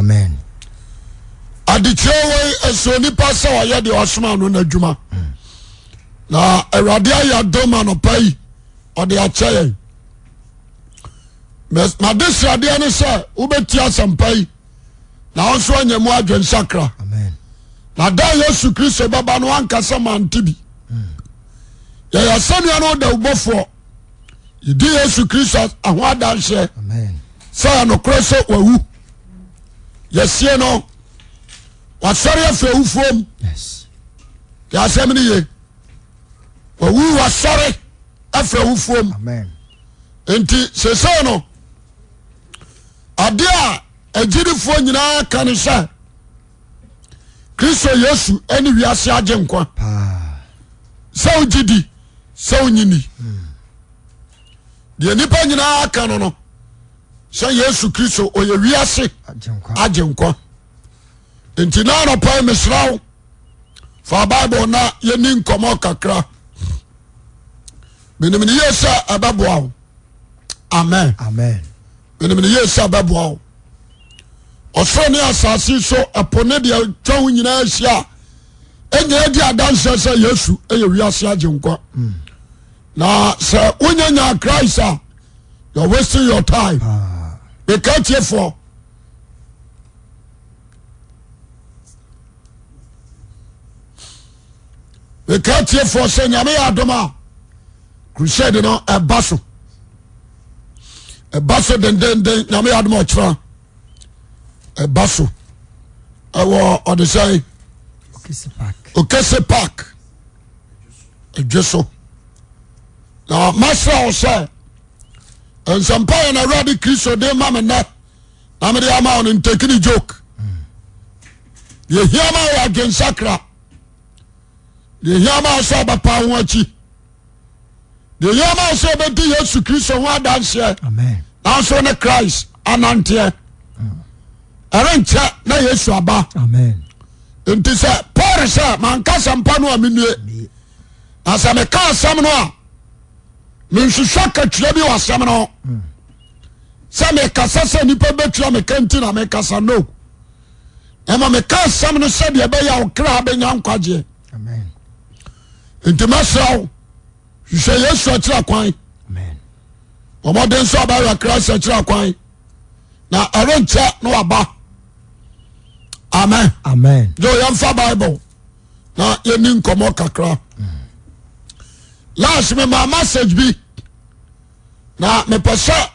Amen. Adekyerɛ wei ɛsɛ onipa sɛ ɔyɛ deɛ ɔsoma no n'adwuma. Na Awurade ayɛ adom anɔpa yi ɔde akyɛ yɛn. Made sradeɛ ne sɛ wobɛtie asɛmpa yi na wo nso anya mu adwensakra. Na da Yesu Kristo bɛba no ankasa mante bi. Yɛyɛ asɛnnua no dawubɔfoɔ. Yɛdi Yesu Kristo ho adanseɛ sɛ ɛnokorɛ sɛ wawu. Yɛsie no wasɔre afiri awufoɔ mu. Yɛ asɛm no ye. Wawu wasɔre afiri awufoɔ mu. Nti sesei no adeɛ a agyidifoɔ nyinaa ka ne sɛ Kristo Yesu ne wiase agye nkwa. Sɛ wogye di sɛ wonye ni. Deɛ nipa nyinaa ka no no sɛ Yesu Kristo ɔyɛ wiase agye nkwa. Nti na anɔpa yi mesrɛ wo fa Bible na yɛni nkɔmmɔ kakra. Menim ne yie sɛ ɛbɛboa wo. Amen. Amen. Menim ne yie sɛ ɛbɛboa wo. Ɔsoro ne asase so ɛpo ne deɛ atwa ho nyinaa ahyia a ɛnyɛ adi adanseɛ sɛ Yesu yɛ wiase agyenkwa. Na sɛ wonya nya Christ a you're wasting your time. Meka tiefoɔ meka tiefoɔ sɛ Nyame yɛ adom a crusade no ɛba so ɛba so dendenden Nyame yɛ adom a ɔkyerɛ ɛba so ɛwɔ ɔde sɛn Okese Park ɛdwe so na masrɛ wo sɛ nsɛmpa yɛ na Awurade Kristo de ma me nnɛ na mede ama wo no ntakini joke deɛ hia ma yɛ adwensakra deɛ hia ma sɛ ɔbɛpa ho akyi deɛ hia ma sɛ ɔbɛdi Yesu Kristo ho adanseɛ nanso ne Christ ananteɛ ɛrenkyɛ na Yesu aba nti sɛ Paul sɛ manka asɛmpa no a menue na sɛ meka asɛm no a menhwehwɛ katua bi wɔ asɛm no sɛ mekasa sɛ nnipa bɛtua meka nti na mekasa no ɛma meka asɛm no sɛdeɛ ɛbɛyɛ a ɔkra bɛnya nkwagyeɛ nti mɛsrɛ wo hwehwɛ Yesu akyira kwan ɔmɔden nso abɛyɛ Christ akyira kwan na ɛrenkyɛ na waba amen amen yɛ yɛmfa Bible na yɛni nkɔmmɔ kakra last me ma message bi na mepɛ sɛ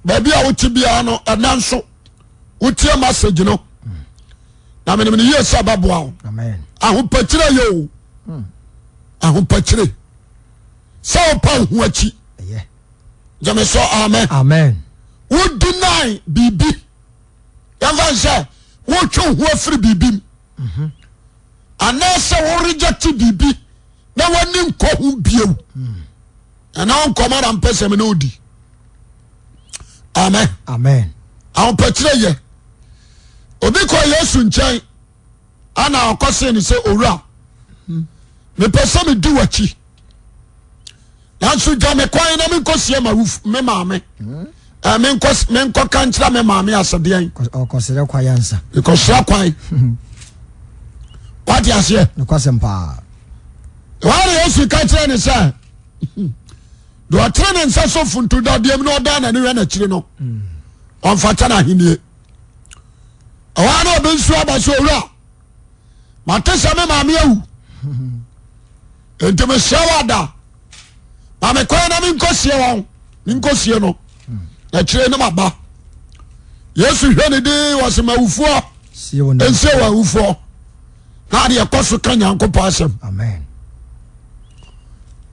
baabi a wote biara no ɛnɛ nso wotie message no na menim no yie sɛ ɛbɛboa wo ahopakyire yɛ o hmm. ahopakyire sɛ wopa wo ho akyi gyeme sɛ amen amen wo deny biribi yɛmfa n sɛ wotwe wo ho afiri biribi mu mhm. anaasɛ wo reject biribi na w'ani nkɔ ho bio hmm. ɛna nkɔmɔ na mpɛ sɛ me ne odi amen amen ahopakyerɛ yɛ obi kɔ Yesu nkyɛn ana ɔkɔ se ne sɛ owura mepɛ sɛ medi w'akyi nanso gya me kwan na menkɔ sie ma me maame eh, menkɔ ka nkyerɛ me maame asɛdeɛn ɔkɔsrɛ kwan ansa mekɔsrɛ kwan wate aseɛ nokwasɛm paa wɔne Yesu ka kyerɛ ne sɛ deɛ ɔtene ne nsa so funtu dadeɛ mu na ɔdan n'ani hwɛ n'akyiri no ɔmfata no ahennie ɛhɔ a na ɔbɛ nsuo aba sɛ owura mate sɛ me maame awu nti mesrɛ wo ada ma me kwan na menkɔsie wɔn menkɔsie no n'akyire ne maba Yesu hwɛ ne din wɔsɛ ma awufoɔ nsie wɔ awufoɔ na adeɛ kɔ so ka Nyankopɔn asɛm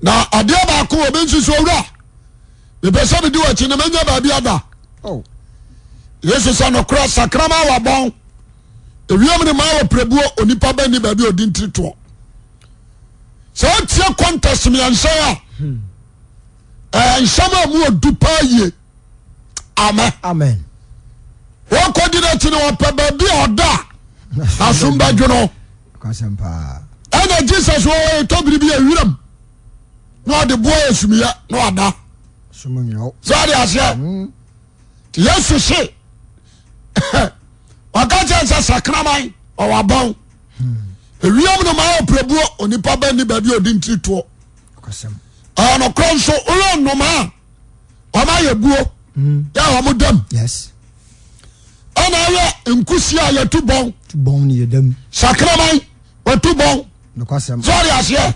na adeɛ baako wɔ bi nso so owura mepɛ sɛ medi w'akyi na manya baabi ada oh. Yesu sɛ nokorɛ sakrama wɔ abɔn ewiem ne maa wɔ prɛbuo onipa bɛ ni baabi ɔdi ntiri toɔ sɛ wotie contest mmiɛnsa a hmm. ɛɛ nsɛm a mu ɔdu paa yie amen amen wɔkɔdi n'akyi no wɔpɛ baabi a ɔda a n'asom bɛdwo no ɛna Jesus wɔ ɛtɔ biribi awuram na ɔde boa yɛ sumiyɛ na ɔda sɛ ɔde aseɛ hmm. Yesu se kyerɛ sɛ sakraman ɔwɔ abɔn. Ewiem no maa ɔpirabuo onipa bɛ ni baabi a ɔde ntiri toɔ. Ɛyɛ nokorɛ nso woyɛ nnomaa a wɔn ayɛ buo yɛ a wɔn dam. Ɛna ayɛ nkusi a yɛtu bɔn. Sakraman wɔtu bɔn. Sɛ ɔde aseɛ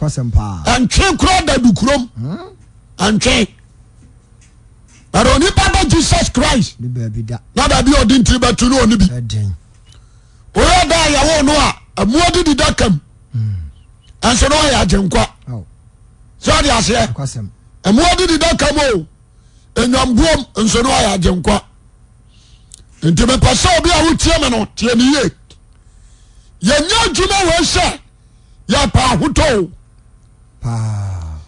ɛntwe kura da dukurom ɛntwe. But onipa bɛ Jesus Christ na baabi a ɔde ntiri bɛto no ɔne bi. Woyɛ da a yɛwo no a ɛmoa didi da kam ɛnso na ɔyɛ agyenkwa. Sɛ ɔde aseɛ ɛmoa didi da kam o enwambuom nso na ɔyɛ agyenkwa. Nti mepɛ sɛ obi a wotie me no tie ne yie. Yɛnyɛ adwuma wei sɛ yɛpɛ ahotɔ o.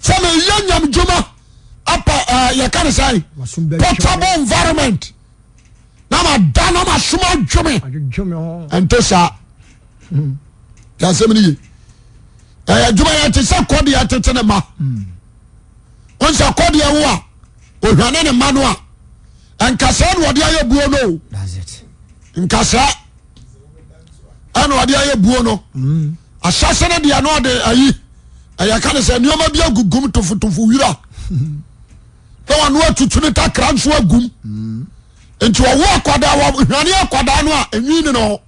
Sɛ meyɛ nyam dwuma apa eh, yɛka ne sɛn portable environment na mada na masom adwome ɛnte saa yɛasɛm no ye ɛyɛ adwuma yɛ te sɛ kɔdeɛ tete ne ma wo sɛ kɔdeɛ wo a ohwane ne ma no a nkasɛɛ na ɔde ayɛ buo no o nkasɛɛ ɛna ɔde ayɛ buo no mm. ahyɛse no deɛ na ɔde ayi ɛyɛ ka ne sɛ nneɛma bi agugum tofotofo wira na wɔn atutu ne takra nso agum mm. nti ɔwo akwadaa wɔhwane akwadaa no a enwi ne no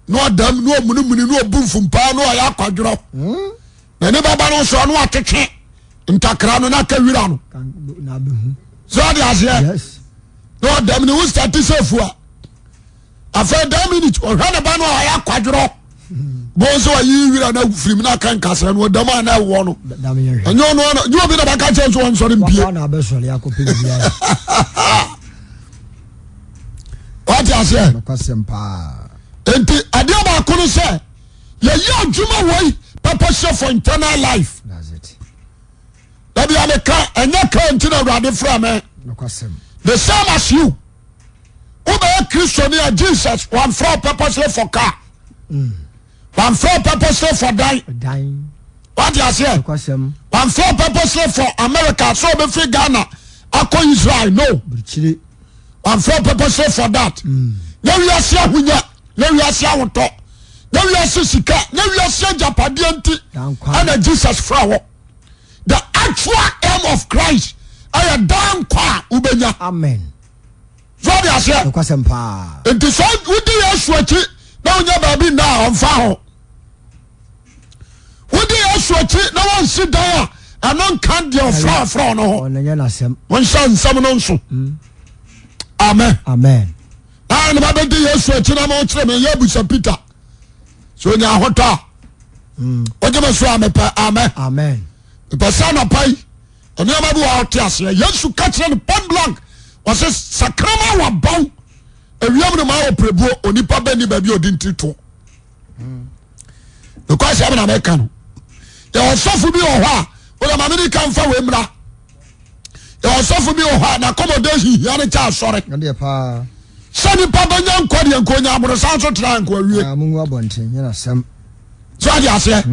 na ɔdam na ɔmunimuni na ɔbu mfumpaa na ɔyɛ akwadworɔ mm. na ne bɛba no nso ɔno atwetwe ntakra no na aka wira no sɛ ɔde aseɛ na ɔdam ne wo starte sɛ fua afei da minute ɔhwɛ ne ba no a ɔyɛ akwadworɔ bɔn sɛ ɔyi wira no firim no aka nkasɛ no ɔdam a na ɛwɔ no ɛnyɛ ɔno ɔno nyɛ obi na bɛka kyɛn so ɔnsɔre mpie wate aseɛ nti adeɛ baako no sɛ yɛyɛ adwuma wei purposely for internal life dabi a meka ɛnyɛ kaa nti na awurade frɛ me the same as you wobɛyɛ kristoni a jesus wamfrɛ wo purposely for car wamfrɛ wo purposely for dan wate aseɛ wamfrɛ wo purposely for america sɛ wobɛfiri ghana akɔ israel no wamfrɛ wo purposely for that na wiase ahonya na wiase ahotɔ na wiase sika na wiase agyapadeɛ nti ɛna jesus frɛ wɔ the actual aim of christ ɛyɛ daa nkwa a wobɛnya amen so ɔde aseɛ nokwasɛm paa nti sɛ wodi yesu akyi na wonya baabi nna a ɔmfa ho wodi yesu akyi na wɔnsi dan a ɛno nka deɛ ɔfrɛ ɔfrɛ no ho ɔnanyɛ n'asɛm wɔnhyɛ nsɛm no nso amen amen na ne ba bɛdi yesu akyi na ma ɔkyerɛ me yɛ abusa peter sɛ onya ahotɔ a wogye me so a mepɛ amen amen mepɛ sɛ anɔpa yi nneɛma bi wɔ a ɔte aseɛ yesu ka kyerɛ no point blank ɔsɛ sakrama wɔ bɔn ewiem no maa wɔ pirebuo onipa bɛ ni baabi a ɔde ntiri toɔ because ɛmi na mɛka no yɛ ɔsɔfo bi wɔ hɔ a wọ́n maame ni ka nfa wei mmra yɛ ɔsɔfo bi wɔ hɔ a n'accommodation hia ne kyɛ asɔre ɛdeɛ paa sɛ nipa bɛnya nkɔ deɛ nka onya aborosan so tena nka awie Ah, mungu abɔnten nyɛ n'asɛm so ade aseɛ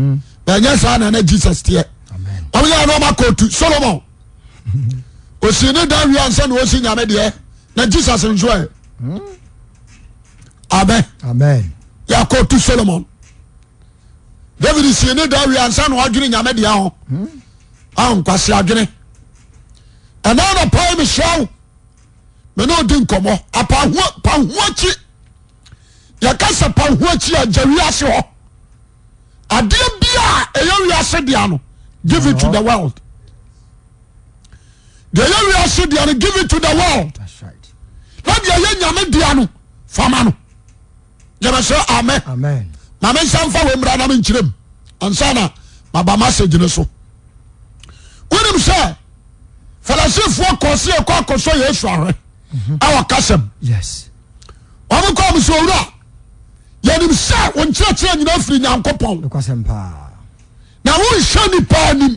ɛnyɛ saa na na Jesus teɛ amen wɔn yɛ na ɔma kootu Solomon osi ne dan wia nsa na osi nyame deɛ na Jesus nso ɛ amen amen yɛ kootu Solomon David si ne dan wia nsa na ɔdwene nyame deɛ ho ahun nkwasi adwene ɛna na paa mi hyɛ wo mɛ ne odi nkɔmɔ apaho paho akyi yɛka sɛ paho akyi a gya wiase hɔ adeɛ bi a ɛyɛ wiase dea no give it to the world deɛ ɛyɛ wiase dea no give it to the world that's right na deɛ ɛyɛ nyame dea no fama no gyeme sɛ amen amen ma me nsa mfa wɔ mmra na menkyerɛ mu ansa na maba message no so wonim sɛ Farisifoɔ kɔɔ sɛ yɛkɔ akɔsɔ Yesu ahwɛ ɛwɔ kasɛm yes wɔn kɔɔ mo sɛ owura yɛnim sɛ wo nkyerɛkyerɛ nyinaa firi Nyankopɔn nokwasɛm paa na wonhwɛ nipa anim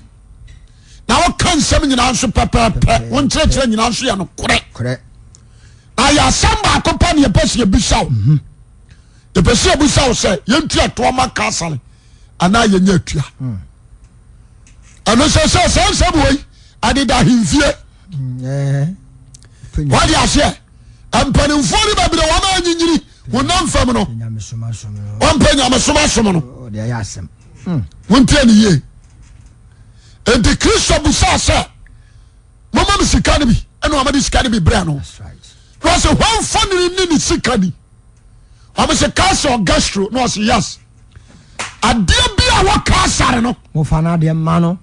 na woka nsɛm nyinaa nso pɛpɛɛpɛ wo nkyerɛkyerɛ nyinaa nso yɛ nokorɛ korɛ na yɛ asɛm baako pɛ ne yɛpɛ sɛ yɛbisa wo yɛpɛ sɛ yɛbisa wo sɛ yɛntua toɔ ma kasale anaa yɛnyɛ atua ɛno sɛ sɛ sɛ nsɛm wei ɛdeda ahemfie ɛɛ wade aseɛ mpanimfoɔ no bebree wɔn anyinyini Honam fam no, ɔmpɛ nyamesom asom no. Montie ne yie. Enti Kristo busaa sɛ, Momma me sika no bi. Ɛna wɔde sika no bi brɛ no. Na ɔsɛ hwan mfonini ne ne sika ni? Wɔn sɛ Kaesar Augusto. Na ɔsɛ yes. Adeɛ bi a wɔ Kaesare no. Mofa no adeɛ mma no.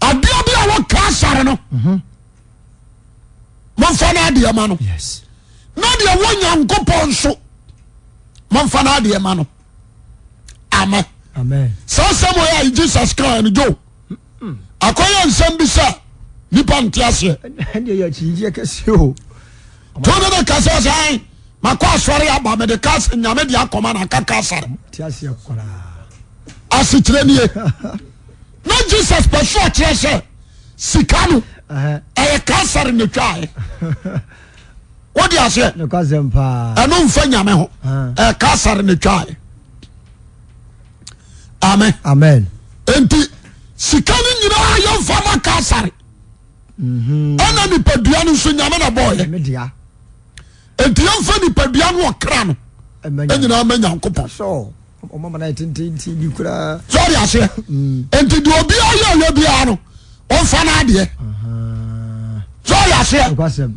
Adeɛ bi a wɔ Kaesare no. Momfa no adeɛ ma no. Na deɛ wɔ Nyankopɔn nso momfa no adeɛ ma no. Amen. Saa asɛm wɔ yɛ a Jesus kaa no Joe. Akɔyɛ nsɛm bi sɛ nipa nte aseɛ. Tone ne kasa sɛ makɔ asɔre aba mede ka nyame de akɔma na aka kasare. Asekyerɛ nie. Na Jesus pɛ so ɔkyerɛ sɛ sika no ɛyɛ kasare na twaeɛ. Wode aseɛ? Ɛno mfa nyame ho. Ɛyɛ kasare na twaeɛ. Amen. Amen. Enti sika no nyinaa yɛmfa ma Kaesare. Mhm. Ɛna nipadua no nso nyame na bɔɔyɛ. Enti yɛmfa nipadua no ɔkra no nyinaa ma Nyankopɔn. Sɔre aseɛ. Mm. Enti deɛ obiara yɛ ɔyɛ biara no ɔmfa no adeɛ. Sɔre aseɛ.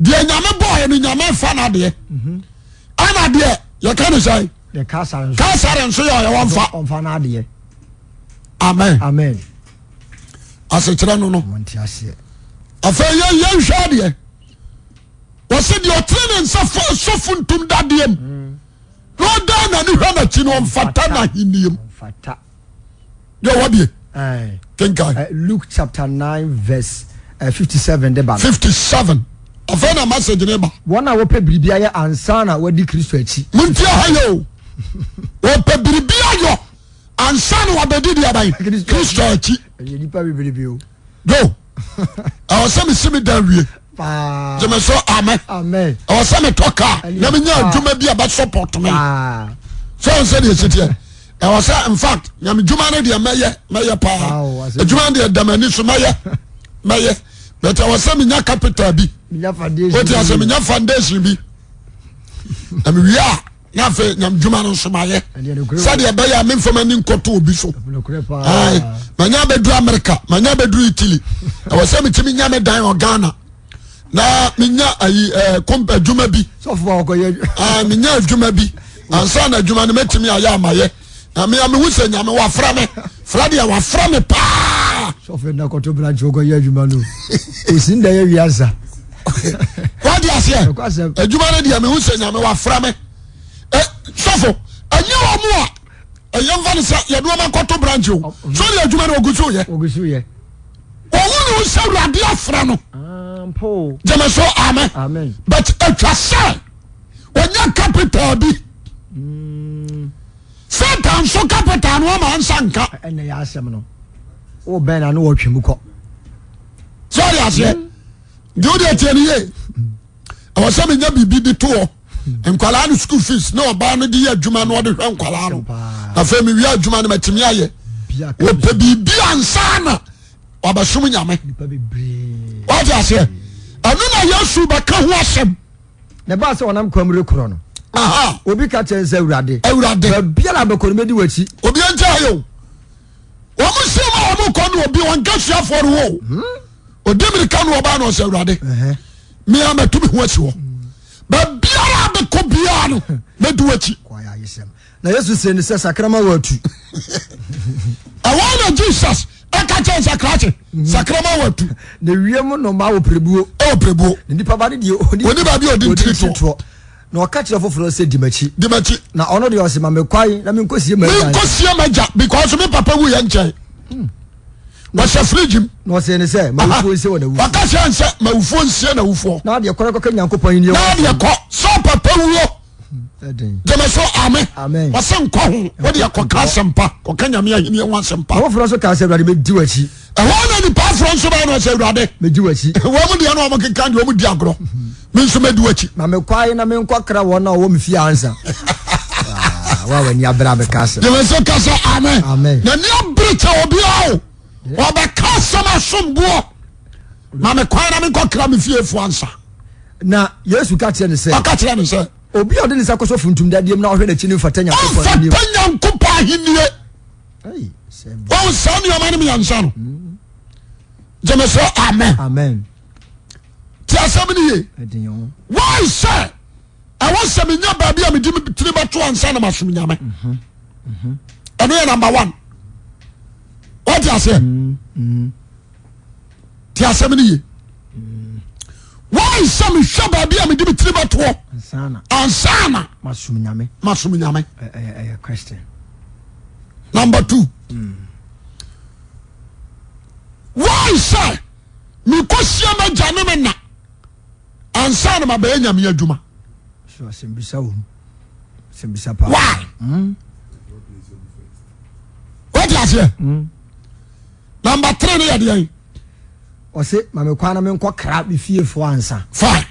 Deɛ nyame bɔɔyɛ no nyame fa no adeɛ. Mhm. Ɛna deɛ yɛka ne sɛn. Kaesare nso yɛ ɔyɛ wɔmfa. Ɔmfa n'adeɛ. Amen. Amen. Asekyerɛ no no. Afei yɛn yɛnhwɛ adeɛ. Wɔsi deɛ ɔtene ne nsa fo sɔfo ntum dadeɛ mu. Mm. Na ɔdan n'ani hwɛ n'akyi no ɔmfata n'ahenni mu. Deɛ wabie. Kenkan. Eh, Luke chapter 9 verse 57 eh, de ba. 57. Afei na message ne ba. Wɔn a wɔpɛ biribi ayɛ ansa na wɔadi Kristo akyi. Montie ha yɛ o. Wɔpɛ biribi ayɔ ansa na wɔabɛdi deɛ aban Kristo akyi. Ɛyɛ nipa bebrebe o. Do. Ɛwɔ sɛ mesi me dan wie. Gyeme so amen. Ɛwɔ sɛ metɔ kaa na menya adwuma bi a bɛ support me. Sɛ ɔn sɛ deɛ ɛsi teɛ. Ɛwɔ sɛ in fact nyame dwuma no deɛ mɛyɛ mɛyɛ paa. Adwuma no deɛ dam ani so mɛyɛ mɛyɛ. But ɛwɔ sɛ menya capital bi. O ti asɛ menya foundation bi. Na mewie a na afei nyame dwuma no nso mayɛ. Sɛdeɛ ɛbɛyɛ a memfa m'ani nkɔto obi so. Manya abɛduru America, manya abɛduru Italy. Ɛwɔ sɛ metumi nya me dan wɔ Ghana. Na menya ayi ɛɛ kɔmpa adwuma bi. Menya adwuma bi. Ansa na adwuma no mɛtumi ayɛ amayɛ. Na mea mehu sɛ nyame wafrɛ me. Frɛ deɛ wafrɛ me paa. Sɔfo na kɔtɔ branch wɔkɔ yɛ adwuma no. Osi nda yɛ wiasa. Wadi aseɛ. Adwuma no deɛ mehu sɛ nyame wafrɛ me. Sɔfo ɛnyɛ wɔn mu a ɛyɛ nfa ne sɛ yɛde wɔn akɔto branch o. So deɛ adwuma no ogu so yɛ. Ogu so yɛ. Wɔn ne ho sɛ awurade afrɛ no. Gyeme so amen. But atwa sɛ wɔnya capital bi. Mm. Satan nso capital no ama nsa nka. Ɛnna yɛ asɛm no. Wo bɛn na no wɔtwe mu kɔ. Sɛ ɔde aseɛ. Deɛ wode atie no yie. Ɛwɔ sɛ menya biribi de to hɔ. Nkwadaa no school fees na ɔbaa no de yɛ adwuma na ɔde hwɛ nkwadaa no. Afei mewie adwuma no matumi ayɛ. Wɔpɛ biribi ansa na wabɛsom Nyame. Wate aseɛ. Ɛno na Yesu bɛka ho asɛm. Na ɛbaa sɛ ɔnam kwan mu rekorɔ no, obi ka kyerɛ sɛ, Awurade, Awurade, baabiara a bɛkɔ no mɛdi w'akyi. Obi nti ayɛ o. Wɔn si mu a wɔn kɔ no obi wɔn nka suafoɔ no hɔ o. Hmm? Odi mirika no ɔbaa na ɔsɛ Awurade, mmea mɛto mi ho asi hɔ. Baabiara a bɛkɔ biara no mɛdi w'akyi. Na Yesu see no sɛ, Sakrama wɔ atu. Ɛhɔ na Jesus ɛka kyɛn sɛ krakye, mhm. sakrama wɔ atu. Na wiem nnomaa wɔ pirebuo. Ɛwɔ pirebuo. Na nipa ba no deɛ ɔni ɔni baabi a ɔdi ntiri toɔ. Na ɔka kyerɛ foforɔ sɛ di m'akyi. Di m'akyi. Na ɔno deɛ ɔse ma me kwan na menkɔsie m'agya. Menkɔsie m'agya because me papa wu yɛ nkyɛn. Hmm. Wɔhyɛ fridge mu. Na ɔsee ne sɛ mawufoɔ nsie wɔn awufoɔ. Ɔka kyerɛ sɛ mawufoɔ nsie n'awufoɔ. Na adeɛ kɔ kɔka Nyankopɔn ahennie. Na adeɛ kɔ sɛ papa wuo. Gyeme so amen. Ɔsɛ nkɔ ho wode ɛkɔka asɛmpa kɔka nyame ahenni ho asɛmpa. Afoforɔ nso kaa sɛ awurade mɛdi w'akyi. Ɛhɔ na nipa aforɔ nso bɛyɛ no sɛ awurade mɛdi w'akyi. Wɔn mu deɛ no wɔn keka deɛ wɔn di agorɔ me nso mɛdi w'akyi. Na mekwae na menkɔ kra wɔn a wɔwɔ me fie ansa. Wa w'ani abere abɛka asɛm. Gyeme so ka sɛ amen. N'ani abere kyɛ obiara o. Ɔbɛka asɛm asomboɔ. Ma me kwan na menkɔ kra me fiefoɔ ansa. Na Yesu ka kyerɛ no sɛ. Ɔka kyerɛ no sɛ. Obi a ɔde ne nsa kɔsɔ funtum dadeɛ mu na ɔhwɛ n'akyi no mfata Nyankopɔn ahennie. Ɔmfata Nyankopɔn ahennie. Wɔn saa nneɛma no mmiɛnsa no. Gyeme sɛ amen. Amen. Ti asɛm no ye. Why sɛ ɛwɔ sɛ menya baabi a mede me tiri bɛto ansa na masom Nyame. Ɛno yɛ number one. Wɔte aseɛ. Ti asɛm no ye. Why sɛ mehwɛ baabi a mede me tiri bɛtoɔ ansa na masom Nyame. Masom Nyame. Ɛyɛ question. Number two. Mm. Why sɛ mekɔhyia m'agya ne me na ansa na mabɛyɛ nyame adwuma? Why? Hmm? Wate aseɛ? Hmm. Number three ne yɛdeɛ yi. Ɔse ma me kwan na menkɔ kra me fiefoɔ ansa. Fine.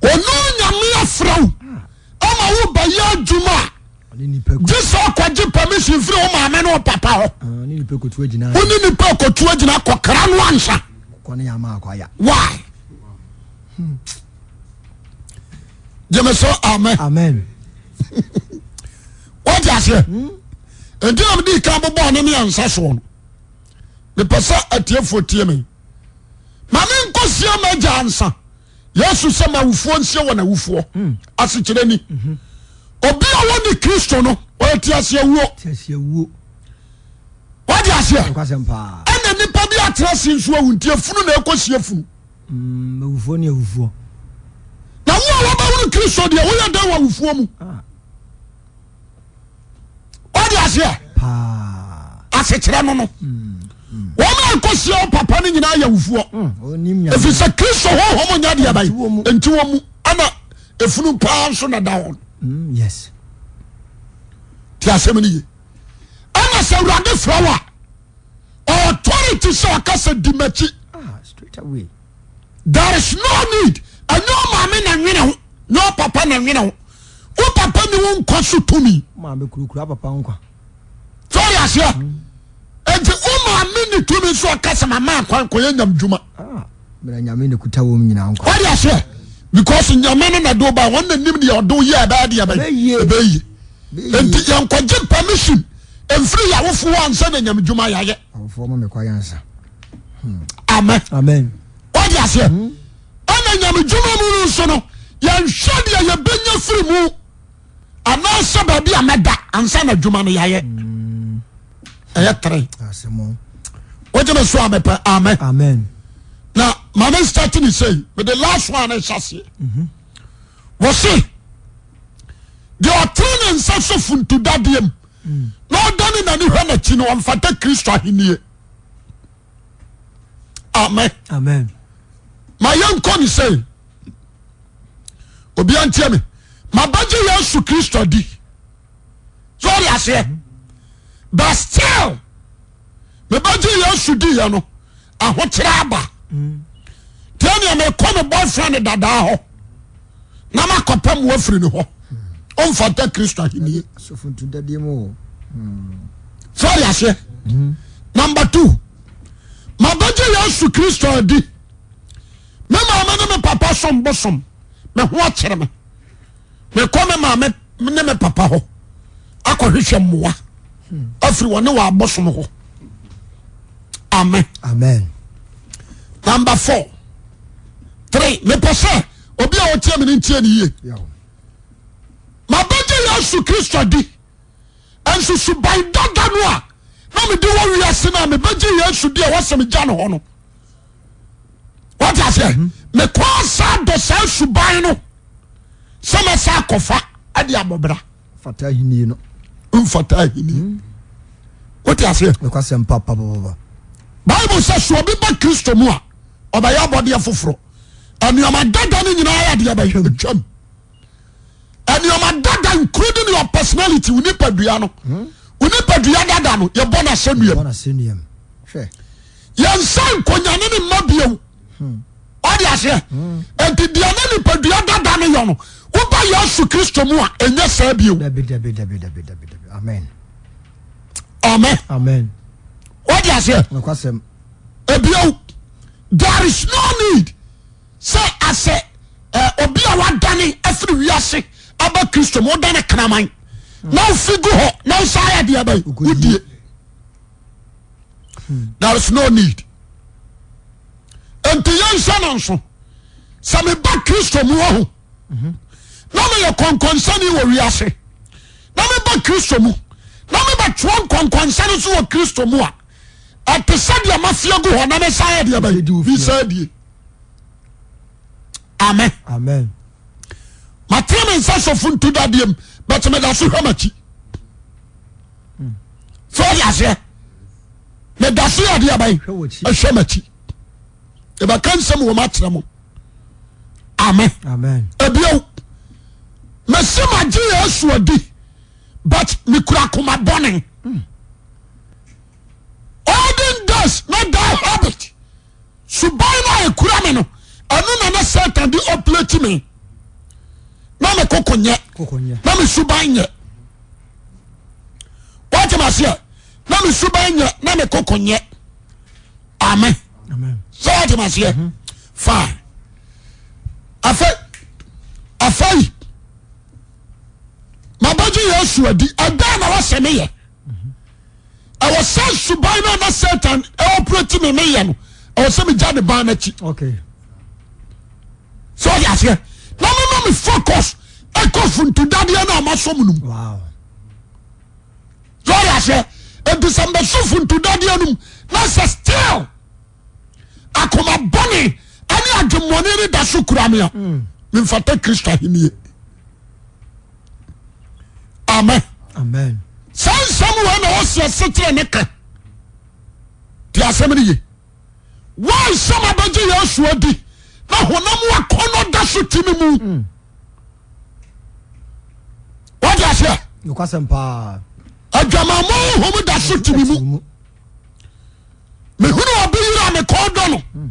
Ɔno nyame afrɛ wo ah. ama wo bɛyɛ adwuma a gye sɛ ɔkɔgye permission firi wo maame ne wo papa hɔ ah, wo ne nipa kɔtu agyina kɔkra no ansa why gyeme so amen amen wọ́n aseɛ nti na mede kan bobɔɔ ne mmiɛnsa soɔ no mepɛ sɛ atiefoɔ tie me ma menkɔsia m'agya ansa Yesu sɛ ma awufoɔ nsie wɔn awufoɔ. Hmm. Asekyerɛ ni. Mhm. Obi a wɔne Kristo no ɔyɛ teaseawuo. Wode aseɛ? Ɛna nipa bi atena ase nso awu nti efunu na ɛkɔ sie funu. Hmm, awufoɔ ne awufoɔ. Na wo a wɔbɛhunu Kristo deɛ woyɛ dɛn wɔ awufoɔ mu? Ah. Wode aseɛ? Asekyerɛ no no. Hmm. Wɔn a ɛkɔsia wo papa no nyinaa yɛ awufoɔ. Hmm, Ɛfiri sɛ Kristo honhom nyɛ deɛ bɛn nti wɔn mu ɛna efunu paa nso na da hɔ. Hmm, Ti asɛm no ye. Ɛna sɛ Awurade frɛ wo a authority sɛ ɔka sɛ di m'akyi. Ah, There is no need. Ɛnyɛ ɔmaame na nwene ho, nyɛ ɔpapa na nwene ho. Wo papa ni wo nkwa so tumi. Maame kurukuru papa nkwa. Sɔre aseɛ. Nti wo maame ni tumi nso ɔka sɛ mama akwan kɔyɛ nyam dwuma. Ah, mmerɛ nyame na kuta wɔn nyinaa nkwa. Wɔde aseɛ because nyame no na de ba wɔn na nim deɛ ɔde yɛ ɛbɛyɛ deɛ ɛbɛyɛ ɛbɛyie. Nti yɛnkɔgye permission mfiri yɛawofo hɔ ansa na nyam dwuma yɛayɛ. Awofoɔ ma mekɔ yɛ ansa. Hmm. Amen. Amen. Wɔde aseɛ. Hmm. Ɛna nyame dwuma mu no nso no yɛnhwɛ deɛ yɛbɛnya firi mu. Anaasɛ baabi a mɛda ansa na adwuma no yɛayɛ ɛyɛ tere wogye me so a mepɛ amen amen na ma me start ne sei mede last one hyɛ aseɛ mhm. wɔse deɛ ɔtene ne nsa so funtudadeɛ mu mm. na ɔdane n'ani hwɛ n'akyi no ɔmfata Kristo ahennie amen amen ma yɛnkɔ ne sei obia ntie me mabɛgye Yesu Kristo adi so ɔde aseɛ but still mebɛgye Yesu diiɛ no ahokyerɛ aba tiɛ nea mekɔ me boyfriend dadaa hɔ na makɔpɛ mmoa firi ne hɔ ɔmfata Kristo ahennie so ɔde aseɛ number two mabɛgye Yesu Kristo adi me maame ne me papa som bosom me ho akyere me mekɔ me maame ne me papa hɔ akɔhwehwɛ mmoa afiri wɔne wɔ abosom hɔ amen amen number four three mepɛ sɛ obi a ɔtie me no ntie ne yie mabɛgye Yesu Kristo di nso suban dada no a na mede wɔ wiase no a mebɛgye Yesu di a wɔsɛ megya no hɔ no wate aseɛ mhm. mekɔ saa dɔ saa suban no sɛ mɛsa akɔfa de abɔbra fata ahenni no mfata ahenni mhm. wote aseɛ nokwasɛm papapapa bible sɛ sɛ obi ba kristo mu a ɔbɛyɛ abɔdeɛ foforɔ nneɛma dada no nyinaa yɛ adeɛ bɛyɛ atwam nneɛma dada including your personality wo nipadua no hmm? wo nipadua dada no yɛbɔ no asɛnnuam yɛnsa nkonyane ne mma bio hmm. ɔde aseɛ hmm. nti deɛ ne nipadua dada no yɔ no woba Yesu Kristo mu a ɛnyɛ saa bio amen amen ɔde aseɛ ebio There is no need sɛ asɛ eh, obi a wadane afiri wiase aba Kristo mu wodane kraman na wofi gu hɔ na wosan yɛ deɛ bɛn wodie. There is no need. Nti yɛnhyɛ no nso sɛ meba Kristo mu ahu na meyɛ kɔnkɔnsani wɔ wiase na meba Kristo mu na mebɛtoa nkɔnkɔnsa no so wɔ Kristo mu a ɛte sɛ deɛ mafie gu hɔ na mesan yɛ deɛ bɛn mesan die. Amen. Amen. Matene me nsa sɔfo ntu dadeɛ mu bɛtɛ meda so hwɛ m'akyi. Sɛ ɔde aseɛ meda so yɛ adeɛ bɛn ɛhwɛ m'akyi. Yɛbɛka nsɛm wɔ mu akyerɛ mo. Amen. Amen. Ebio mesi magye Yesu adi but mekura akoma bɔne. Olden days na that habit suban no a ekura me no ɛno na na Satan de operate me na me koko nyɛ na me suban nyɛ wɔte ma seɛ na me suban nyɛ na me koko nyɛ amen sɛ wɔte ma seɛ mhm. fine afei afei mabɛgye Yesu adi ɛdan na wɔsɛ me yɛ. Ɛwɔ sɛ suban no a na Satan ɔoperate me meyɛ no, ɛwɔ sɛ megya ne ban no akyi. Sɛ ɔde aseɛ na mema me focus ɛkɔ funtudadeɛ no a masɔ mu no mu. Sɛ ɔde aseɛ nti sɛ mbɛso funtudadeɛ no mu na sɛ still akoma bɔne ɛne adwemmɔne no da so kura me a hmm. memfata Kristo ahennie. Amen. Amen. Saa nsɛm wei na ɔsi asekyerɛ ne ka. Te asɛm no ye. Wɔnsɛm abɛgye Yesu adi na honam akɔnnɔ da so te ne mu. Hmm. Wɔde aseɛ. Nokwasɛm paa. Adwamammɔ honhom da so te ne mu. Mehunu ɔbi yere a mekɔn dɔ no. Hmm.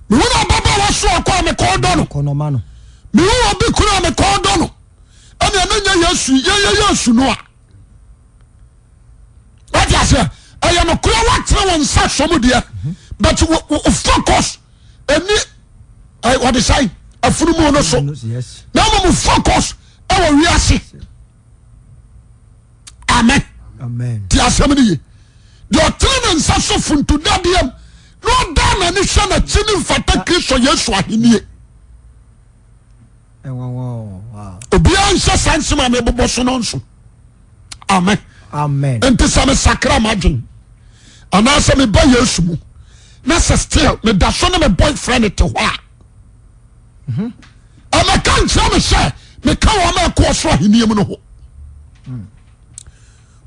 Mehunu ababaawa so ɔkɔ a mekɔn dɔ no. Mehunu obi kunu a mekɔn dɔ no. Ɛna ɛna nyɛ Yesu yɛyɛ Yesu no a. Wate aseɛ ɛyɛ nokorɛ woatene wo nsa sɔ mu deɛ but wo focus ɛni wɔde sɛn afunumu no so na mmom focus ɛwɔ wiase. Amen. Amen. Ti asɛm no ye. Deɛ ɔtene ne nsa so funtudadeɛ mu na ɔda n'ani hwɛ n'akyi ne mfata Kristo Yesu ahennie. Obiara nhyɛ saa nsɛm a mebobɔ so no nso. Amen. Amen. Nti sɛ mesakra m'adwen anaasɛ meba Yesu mu na sɛ still meda so ne me boyfriend te hɔ a ɛmɛka nkyerɛ me sɛ meka wɔn a ɛkɔ ɔsoro ahenni mu no ho.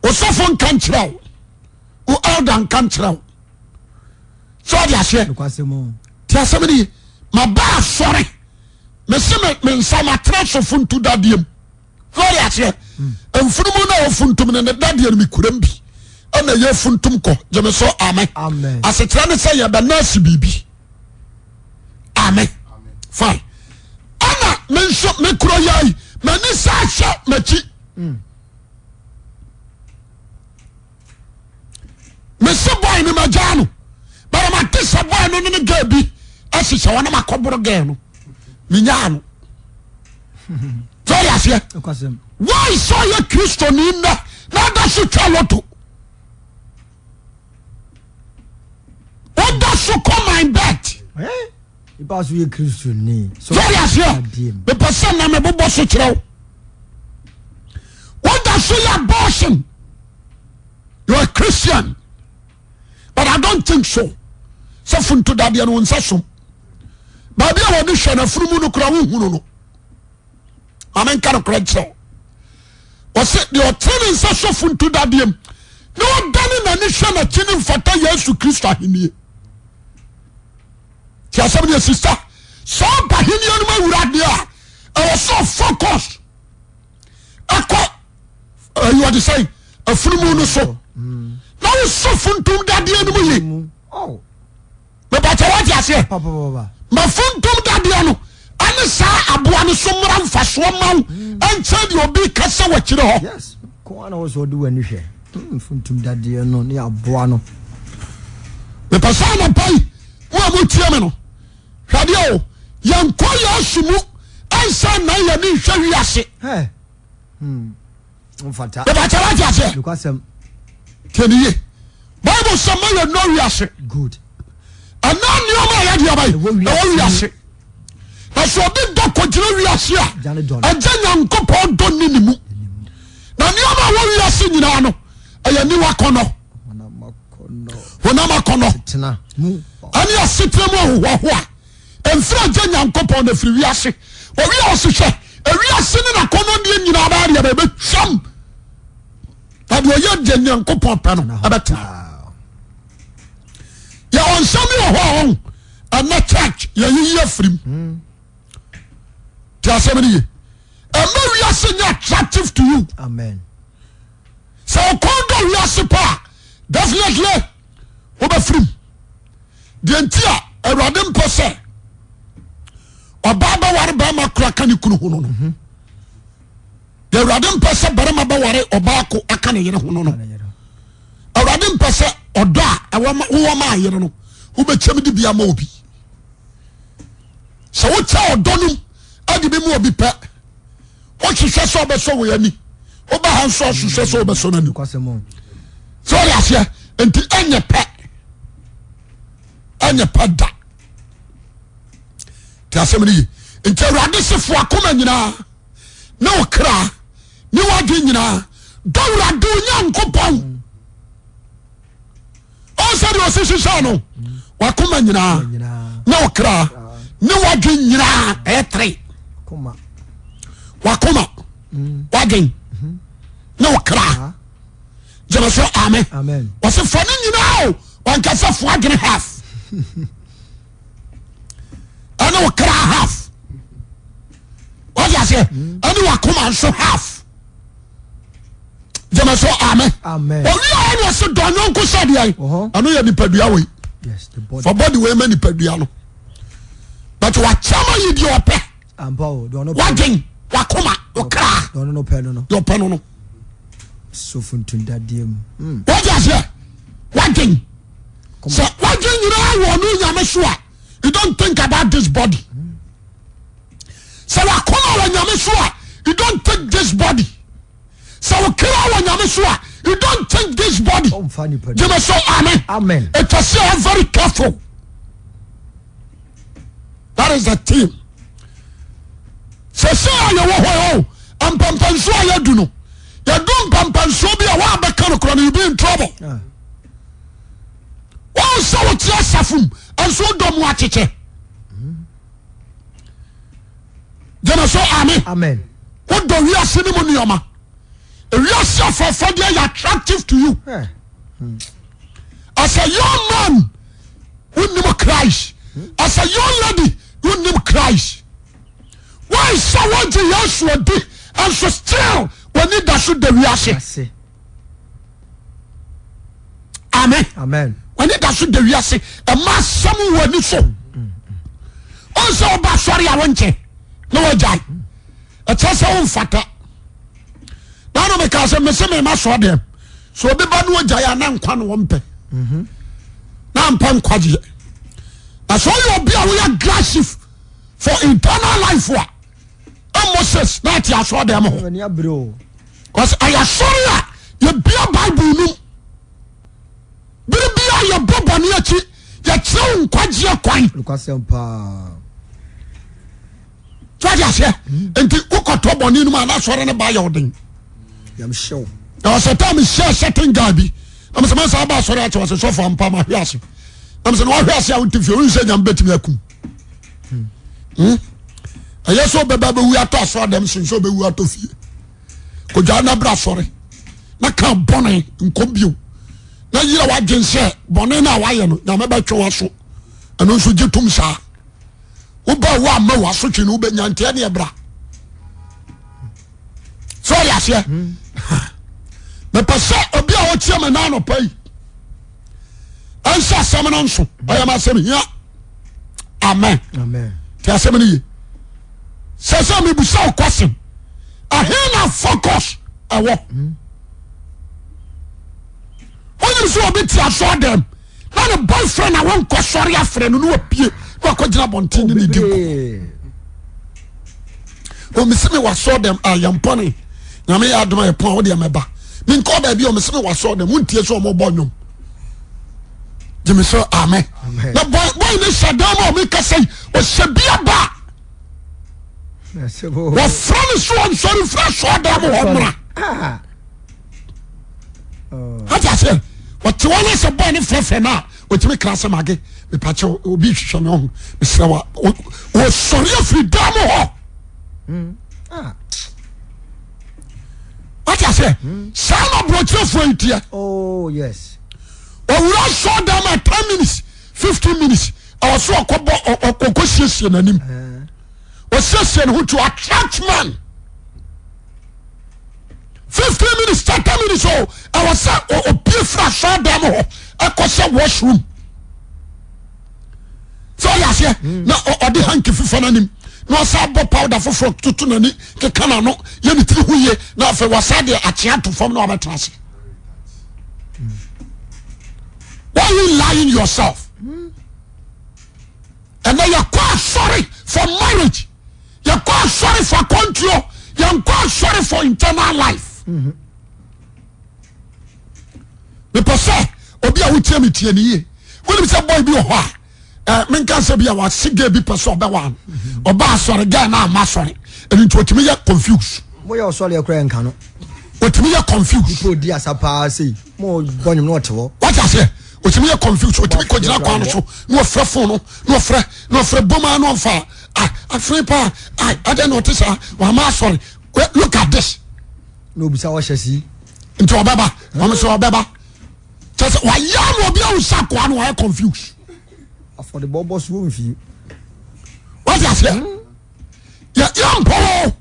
Osɔfo nka nkyerɛ wo, wo elder nka nkyerɛ wo. Sɛ ɔde aseɛ te asɛm no ye. Maba asɔre mese me nsa matena sɔfo ntu dadeɛ mu. Sɛ ɔde aseɛ mfunumu no a ɔfuntum no ne dadeɛ no mekuram bi ɛna yɛ funtum kɔ gyeme so amen. Asekyerɛ ne sɛ yɛbɛ nurse biribi. Amen. Fine. Ɛna me nso mekuro yɛ yi m'ani sa ahyɛ m'akyi. Mese boy no magyaa no but mate sɛ boy no ne ne girl bi ahyehyɛ hɔ na makɔboro girl no menyaa no. Sɛ ɔde aseɛ why sɛ ɔyɛ kristoni nnɛ na ada so twa loto woda so kɔ my bet. Nipa so yɛ kristoni. Sɛ ɔde aseɛ mepɛ sɛ na mebobɔ so kyerɛ wo woda so yɛ abortion you are Christian but I don't think so sɛ funtu dadeɛ no wo nsa som baabi a wɔde hwɛ no afunumu no kora wohunu no ma menka no korɛ nkyerɛ wo ɔse deɛ ɔtene ne nsa sɔ funtu dadeɛ mu na ɔdane n'ani hwɛ n'akyi ne mfata Yesu Kristo ahennie ti asɛm deɛ sista sɛ ɔba ahennie no mu awura deɛ a ɛwɔ sɛ ɔfocus ɛkɔ ɛyi ɔde sɛn afunumu no so na wosɔ funtum dadeɛ no mu yi mepatɛ wate aseɛ ma funtum dadeɛ no ɛne saa aboa no so mmara mfasoɔ ma wo ɛnkyɛn deɛ obi kasa wɔ akyire hɔ. Yes, kɔn na wɔsɔ ɔde w'ani hwɛ hmm, funtum dadeɛ no ne aboa no. Mepɛ sɛ anɔpa yi. Mo a motie me no, hwɛ adeɛ o, yɛnkɔ Yesu mu ansa na yɛne nhwɛ wiase. Bɛbɛkyɛ wate aseɛ. Tie ne yie. Bible sɛ ma yɛnnɔ wiase. Ɛna nneɛma a yɛde aba yi ɛwɔ wiase. Na sɛ obi dɔ kɔgyina wiase a, ɛgya Nyankopɔn dɔ nni ne mu. Na nneɛma a ɛwɔ wiase nyinaa no, ɛyɛ aniwa kɔnɔ, honam akɔnɔ, ɛne asetena mu ahohoahoa. Ɛmfiri agya Nyankopɔn na ɛfiri wiase. Owi a ɔse hwɛ, ewiase ne n'akɔnnɔdeɛ nyinaa bɛyɛ deɛ bɛbɛtwam, na deɛ ɔyɛ deɛ Nyankopɔn pɛ no ɛbɛtena. Yɛwɔ nsɛm bi wɔ hɔ a ɔn ɛnɛ church yɛyiyi afirim. Hmm. Ti asɛm no ye. Ɛmɛ wiase nyɛ attractive to you. Amen. Sɛ ɔkɔn dɔ wiase pɛ a definitely wobɛfirim. Deɛ nti a Awurade mpɛ sɛ ɔbaa bɛware bɛrima kora ka ne kunu ho no no. Mhm. Deɛ Awurade mpɛ sɛ barima bɛware ɔbaa ko aka ne yere ho no no. Awurade mpɛ sɛ ɔdɔ a ɛwɔ wowɔ ma ayere no wobɛkyɛm de bi ama obi. Sɛ wokyɛ ɔdɔ nom ade bi mu obi pɛ wohwehwɛ sɛ ɔbɛsɔ wo ani woba ha nso ɔhwehwɛ sɛ ɔbɛsɔ n'ani sɛ ɔde aseɛ nti ɛnyɛ pɛ ɛnyɛ pɛ da te asɛm no ye nti awurade se fo akoma nyinaa ne wo kra ne wadwe nyinaa dɔ awurade onyankopɔn ɔn sɛ deɛ ɔsi hyehyɛ no wakoma nyinaa ne ɔkra ne wadwen nyinaa ɛyɛ tere wakoma wadwen ne ɔkra gyeme so amen ɔsi fa ne nyinaa o wankasa fo adwene half ɛne ɔkra half wadi aseɛ ɛne wakoma nso half. Gyeme so amen. Owi a ɔna ɔse dɔ nyɔnko sɛ deɛ ɛno yɛ nipadua wei. Fa body wei ma nipadua no. But wakyɛ ma yi deɛ ɔpɛ. Wadwen, wakoma, okra. Deɛ ɔpɛ no no. Wọ́n aseɛ wadwen sɛ wadwen nyinaa wɔ ɔno nyame so a you don't think about this body. Sɛ wakoma wɔ nyame so a you don't take this body. Sɛ wo kra wɔ nyame so a you don't think this body. Gyeme so amen. Ɛtwa sɛ yɛ very careful. That is the theme. Sɛ sɛ a yɛwɔ hɔ yɛ o mpampansuo a yɛdu no yɛdu mpampansuo bi a wɔabɛka no korɔ no you be in trouble. Ah. Wɔn sɛ wɔte asafo mu nso dɔ mu akyekyɛ. Gyeme so amen. Wodɔ wiase no mu nneɛma. Ewiase afɛfɛdeɛ yɛ attractive to you. Hmm. As a young man, wonnim Christ. As a young lady, wonnim Christ. Why sɛ wogye Yesu adi nso still w'ani da so da wiase. Amen. Amen. W'ani da so da wiase. Ɛma asɛm wɔ ani so. Ɔn sɛ ɔba asɔre a wonkyɛ na wagyae. Ɛkyɛ sɛ womfata. Na na meka sɛ mese mema sɔɔ deɛ. Sɛ obi ba no ogyae a na nkwa na wɔmpɛ. Na mpɛ nkwagyeɛ. Na sɛ ɔyɛ obi a woyɛ aggressive for eternal life a Moses na ate asɔɔ dɛm ho. Because ɛyɛ asɔre a yɛbia Bible no mu. Bere bi a yɛbɔ bɔne akyi, yɛkyerɛ wo nkwagyeɛ kwan. Nokwasɛm paa. So ate aseɛ? Hmm. Nti wokɔtɔ bɔne no mu a na asɔre no ba yɛ ɔden. Yɛmhyɛ wo. Na ɔsɛ taa mehyia certain guy bi. Na mesɛ masa aba asɔre akyɛ wɔsɛ sɔfo ampa mahwe ase. Na mesɛ na wahwe ase a wonte fie wohu sɛ nyame bɛtumi akum. Hmm. Hmm? Ɛyɛ sɛ wobɛba bɛwu atɔ asɔre dɛm sen sɛ wobɛwu atɔ fie. Kɔdwaa na bra asɔre. Na ka bɔne nkɔ bio. Na yira w'adwen sɛ bɔne no a wayɛ no nyame bɛtwe w'aso. Ɛno nso gye tom saa. Woba wo amma w'asotwe no wobɛnya nti ɛne ɛbra. Sɛ ɔde aseɛ. Hmm. Mepɛ sɛ obi a ɔtie me na anɔpa yi ɛnhyɛ asɛm no nso ɔyɛ ma asɛm hia. Amen. Ti asɛm no ye. Sɛ sɛ mebusa wo question ɛhe na focus ɛwɔ? Wonim sɛ obi te asɔre dɛm. Na ne boyfriend a wɔnkɔ sɔre afrɛ no na wapue na wakɔgyina abɔnten ne ne di nkɔmmɔ. Ɔmesi me wasɔ dɛm a yɛmpɔne nyame yɛ adom a yɛpɔn a wodeɛ mɛba menkɔ baabi a ɔmesi me wasɔ dɛm wontie sɛ ɔmɔbɔ nnwom gyeme sɛ amen na boy boy ne hyɛ dan mu a ɔmeka sɛ ɔhyɛ bi aba wɔfrɛ no so ɔnsɔre mfiri asɔɔ dan mu hɔ mmra ah. ate aseɛ ɔte hɔ no sɛ bɔɔ ne frɛfrɛ no a ɔtumi kra sɛ mage mepakyɛ obi hwehwɛ me ɔho mesrɛ wa wɔsɔre afiri dan mu hɔ ah. ate aseɛ hmm. saa na aborɔkyerɛfoɔ yi teɛ oh, ɔwura sɔɔ dan mu a 10 minutes 15 minutes ɛwɔ so ɔkɔbɔ ɔkɔ siesie n'anim eh. ɔsiesie ne ho to attract man 15 minutes 30 minutes o ɛwɔ sɛ ɔpie firi asɔɔdan mu hɔ ɛkɔ sɛ washroom sɛ ɔyɛ aseɛ hmm. na ɔde hanky fifa n'anim na ɔsa bɔ powder foforɔ toto n'ani keka n'ano yɛ ne tiri ho yie na afei wasa deɛ akyea to fam na wabɛtena ase why you lying yourself ɛnɛ yɛkɔ asɔre for marriage yɛkɔ asɔre for akwantuo yɛnkɔ asɔre for internal life mepɛ sɛ obi a wotie me tie ne yie wonim sɛ boy bi wɔ hɔ a eh, menka sɛ bi a wase gay bi pɛ sɛ ɔbɛwa no ɔba asɔre gay na ama asɔre ɛno nti ɔtumi yɛ confuse moyɛ ɔsɔre ɛkora nka no ɔtumi yɛ confuse nipa odi asa paa sei mo bɔ nwom na ɔte hɔ wate aseɛ ɔtumi yɛ confuse ɔtumi kɔgyina kwan no so na ɔfrɛ fon no na ɔfrɛ na ɔfrɛ boma na ɔmfa ah afei paa ah adɛn na ɔte saa wama asɔre look at this na obisa ɔhyɛ si nti ɔbɛba ɔmo sɛ ɔbɛba kyɛ sɛ wayɛ ama obi ahu sɛ akoa no wayɛ confuse afɔdebɔ bɔ so wɔ mfie wate aseɛ yɛ yɛ mpɔwɔ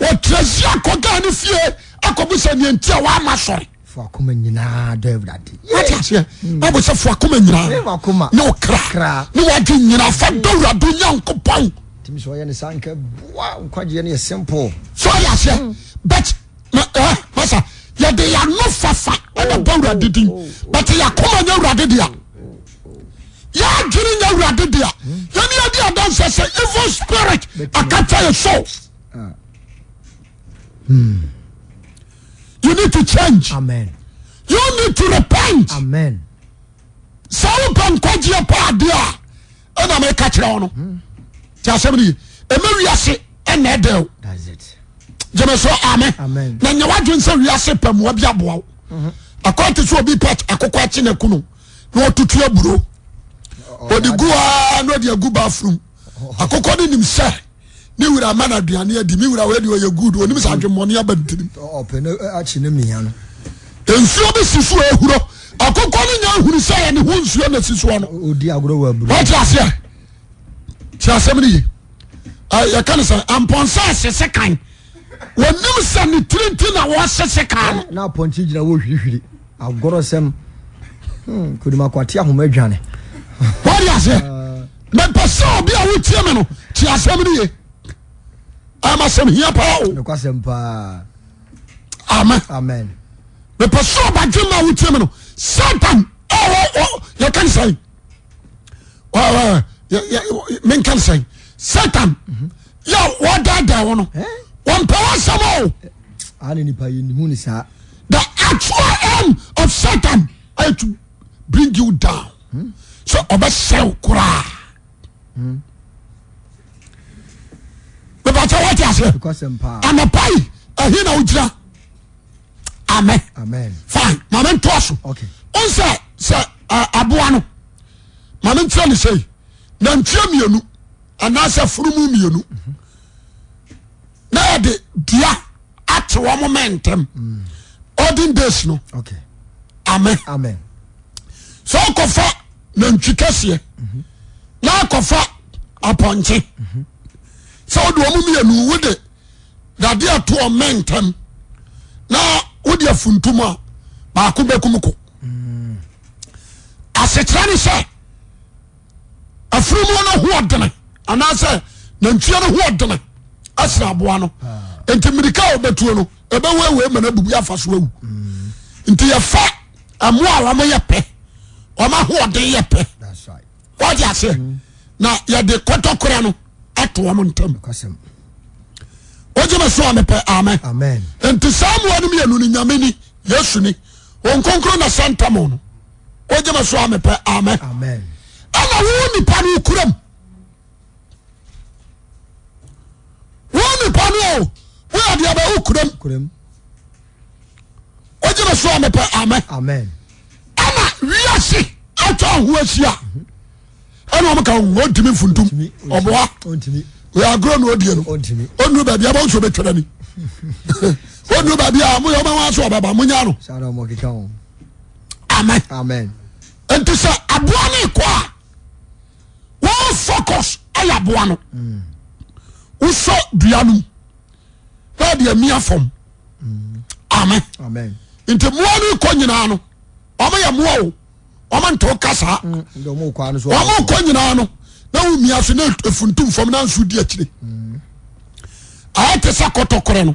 wɔtrɛsi akɔ gaa ne fie akɔbu sɛ neɛ nti a wama sɔre Fa wakoma nyinaa dɔ Awurade. Wate aseɛ? Bible sɛ fa wakoma nyinaa ne wo kra ne wadwe nyinaa fa dɔ Awurade Onyankopɔn. Timi sɛ ɔyɛ ne saa nka boa nkwagyeɛ no yɛ simple. So ɔyɛ aseɛ hmm. but na eh masa yɛde yɛano fafa ɛna oh, bɔ Awurade oh, din oh, but yɛakoma nyɛ Awurade dea. Yɛadwene nyɛ Awurade dea. Hmm. Yɛne yɛde adanseɛ sɛ evil spirit akata yɛ soul. Ah. Hmm. You need to change. Amen. You need to repent. Amen. Sɛ wopɛ nkwagyeɛ pa adeɛ a ɛna meka kyerɛ wo no. Hmm. Ti asɛm no ye. Ɛmɛ wiase ɛna ɛdɛ o. Gyeme so amen. Amen. Na nyɛ wadwen sɛ wiase pɛ mmoa bi aboa wo. Mm-hmm. Akɔyɛ te sɛ obi pɛ akokɔ akye na ku no na ɔtutu aburo. Ɔde gu aa na ɔde agu bathroom. Akokɔ no nim sɛ ne wura ama no aduane adi me wura wei deɛ ɔyɛ good onim sɛ adwemmɔne aba ne tirim ɔpɛ no akyi no mia no nsuo bi si so ehuro akokɔ no nya ehunu sɛ yɛ ne ho nsuo na si soɔ no odi agorɔ wɔ aburo wɔte aseɛ te asɛm no ye yɛka no sɛ ampɔnsa ɛsese kan wɔnim sɛ ne tiri nti na wɔsese kan no na apɔnkye gyina wɔ hwirihwiri agorɔ sɛm hmm, kodimakwate ahoma adwane wɔde aseɛ mepɛ sɛ obi a wotie me no te asɛm no ye ama sɛm hia paa o nokwasɛm paa amen amen mepɛ sɛ ɔbadwe ma wotie me no satan ɔwɔ yɛka ne sɛn menka ne sɛn satan yɛ wɔdaadaa wo no wɔmpɛ w'asɛm o ana nipa yɛ nihu ne saa the actual aim of satan is to bring you down sɛ ɔbɛsɛe wo koraa mepakyɛ wote aseɛ anɔpa yi ɛhe na wogyina amen fine maame ntoa so ɔn sɛ sɛ aboa no maame nkyerɛ ne sɛi nantwie mmienu anaasɛ funumu mmienu na yɛde dua ate wɔn mɛ ntɛm olden days no amen amen sɛ ɔkɔfa nantwi kɛseɛ na akɔfa apɔnkye sɛ wode wɔn mmienu wode dadeɛ ato wɔn mɛ ntɛm na wode afuntum a baako bɛkum ko asekyerɛ ne sɛ afunumu no ho ɔdene anaasɛ nantwie no ho ɔdene asene aboa no nti mmirika a ɔbɛtuo no ɛbɛwɛwɛ ma no abubu afa so awu nti yɛfa ɛmoa a wɔn yɛ pɛ. Wɔn ahoɔden yɛ pɛ. Wɔde aseɛ mm. Na yɛde kɔtɔkorɛ no ato wɔn ntam. Wogye me so a mepɛ amen. Nti saa mmoa no mmienu no Nyame ni, Yesu ni, wɔn nkonkron na sɛ ntam no. Wogye me so a mepɛ amen. Ɛna wo nipa no kuram. Wo nipa no o, woyɛ adeɛ bɛ wo kuram. Wogye me so a mepɛ amen. Ɛna wiase atwa ho ahyia ɛna wɔn ka wɔn ntumi nfuntum ɔboa oyɛ agorɔ na ɔdie no ɔnuru baabi a bɔnso bɛtwɛrɛ ni ɔnuru baabi a mo yɛ ɔbɛn wɔn aso ɔbɛba mo nya no amen nti sɛ aboa no kɔ a wɔn focus ɛyɛ aboa no wosɔ dua no mu na ɔde amia fam amen nti mmoa no kɔ nyinaa no wɔn yɛ mmoa o wɔn ntew kasa mm, wɔn kɔ nyinaa no na wɔn mia so na efuntum fam na nso di akyire mm. ayɛ te sɛ kɔtɔkorɛ no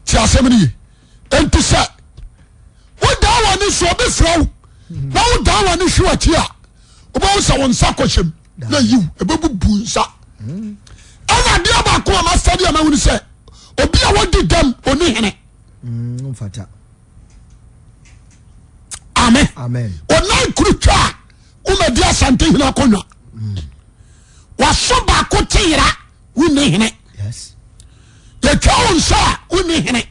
te asɛm no ye nti sɛ wodan wɔn ani so obi frɛ wo na wodan wɔn ani hwɛ w'akyi a wobɛhu sɛ wɔn nsa kɔhyɛ mu na yiw ɛbɛbubu nsa ɛna adeɛ baako a masɛde a mahunu sɛ obi a wadi dɛm ɔni hene mm, amen ɔnan kuru twa a womadi asante hene akonnwa mm. waso baako te yera wonni hene yɛtwa wo nsa a wonni hene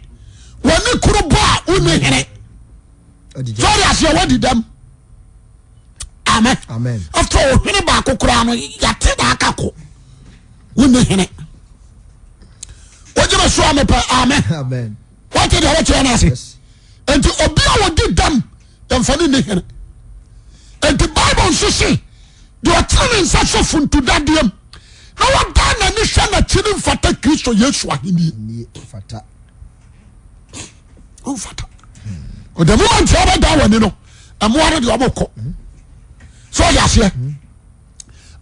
wɔne kuru bɔ a wonni hene sɔre aseɛ wadi dɛm amen after ɔhene baako koraa no yɛate na aka ko wonni hene wogyeme so a mepɛ amen wote deɛ woteɛ no ase nti obi a wɔdi dam yɛmfa ne nni hene nti bible nso se deɛ ɔtene ne nsa sɔ funtudadeɛm na wɔda n'ani hwɛ n'akyi no mfata kristo yesu ahennie ɔmfata ɔda mu ma nti ɔbɛda w'ani no mmoa no deɛ ɔmokɔ sɛ ɔde aseɛ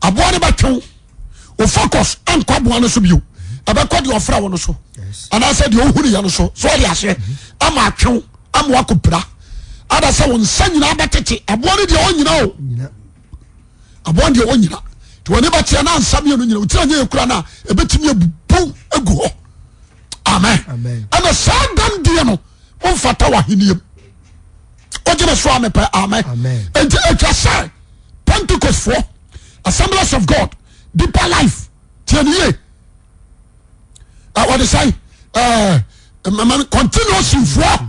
aboa no bɛtwe wo focus ankɔ aboa no so bio ɛbɛkɔ deɛ ɔfrɛ wo no so anaasɛ deɛ ɔhunu yɛ no so sɛ ɔde aseɛ ama atwe wo ama wakɔ pira ada sɛ wo nsa nyinaa bɛtete aboa no deɛ ɔnyina o aboa no deɛ ɔnyina nti wɔne bɛteɛ na nsa mmienu nyina wotiri anyɛ yɛ kura no a ɛbɛtumi abubu agu hɔ amen ɛna saa dam deɛ no womfata w'ahenniam wogyeme so a mepɛ amen nti atwa sɛ pentecostfoɔ assemblies of god deeper life tiɛ ne yie wɔde sɛn continuousfoɔ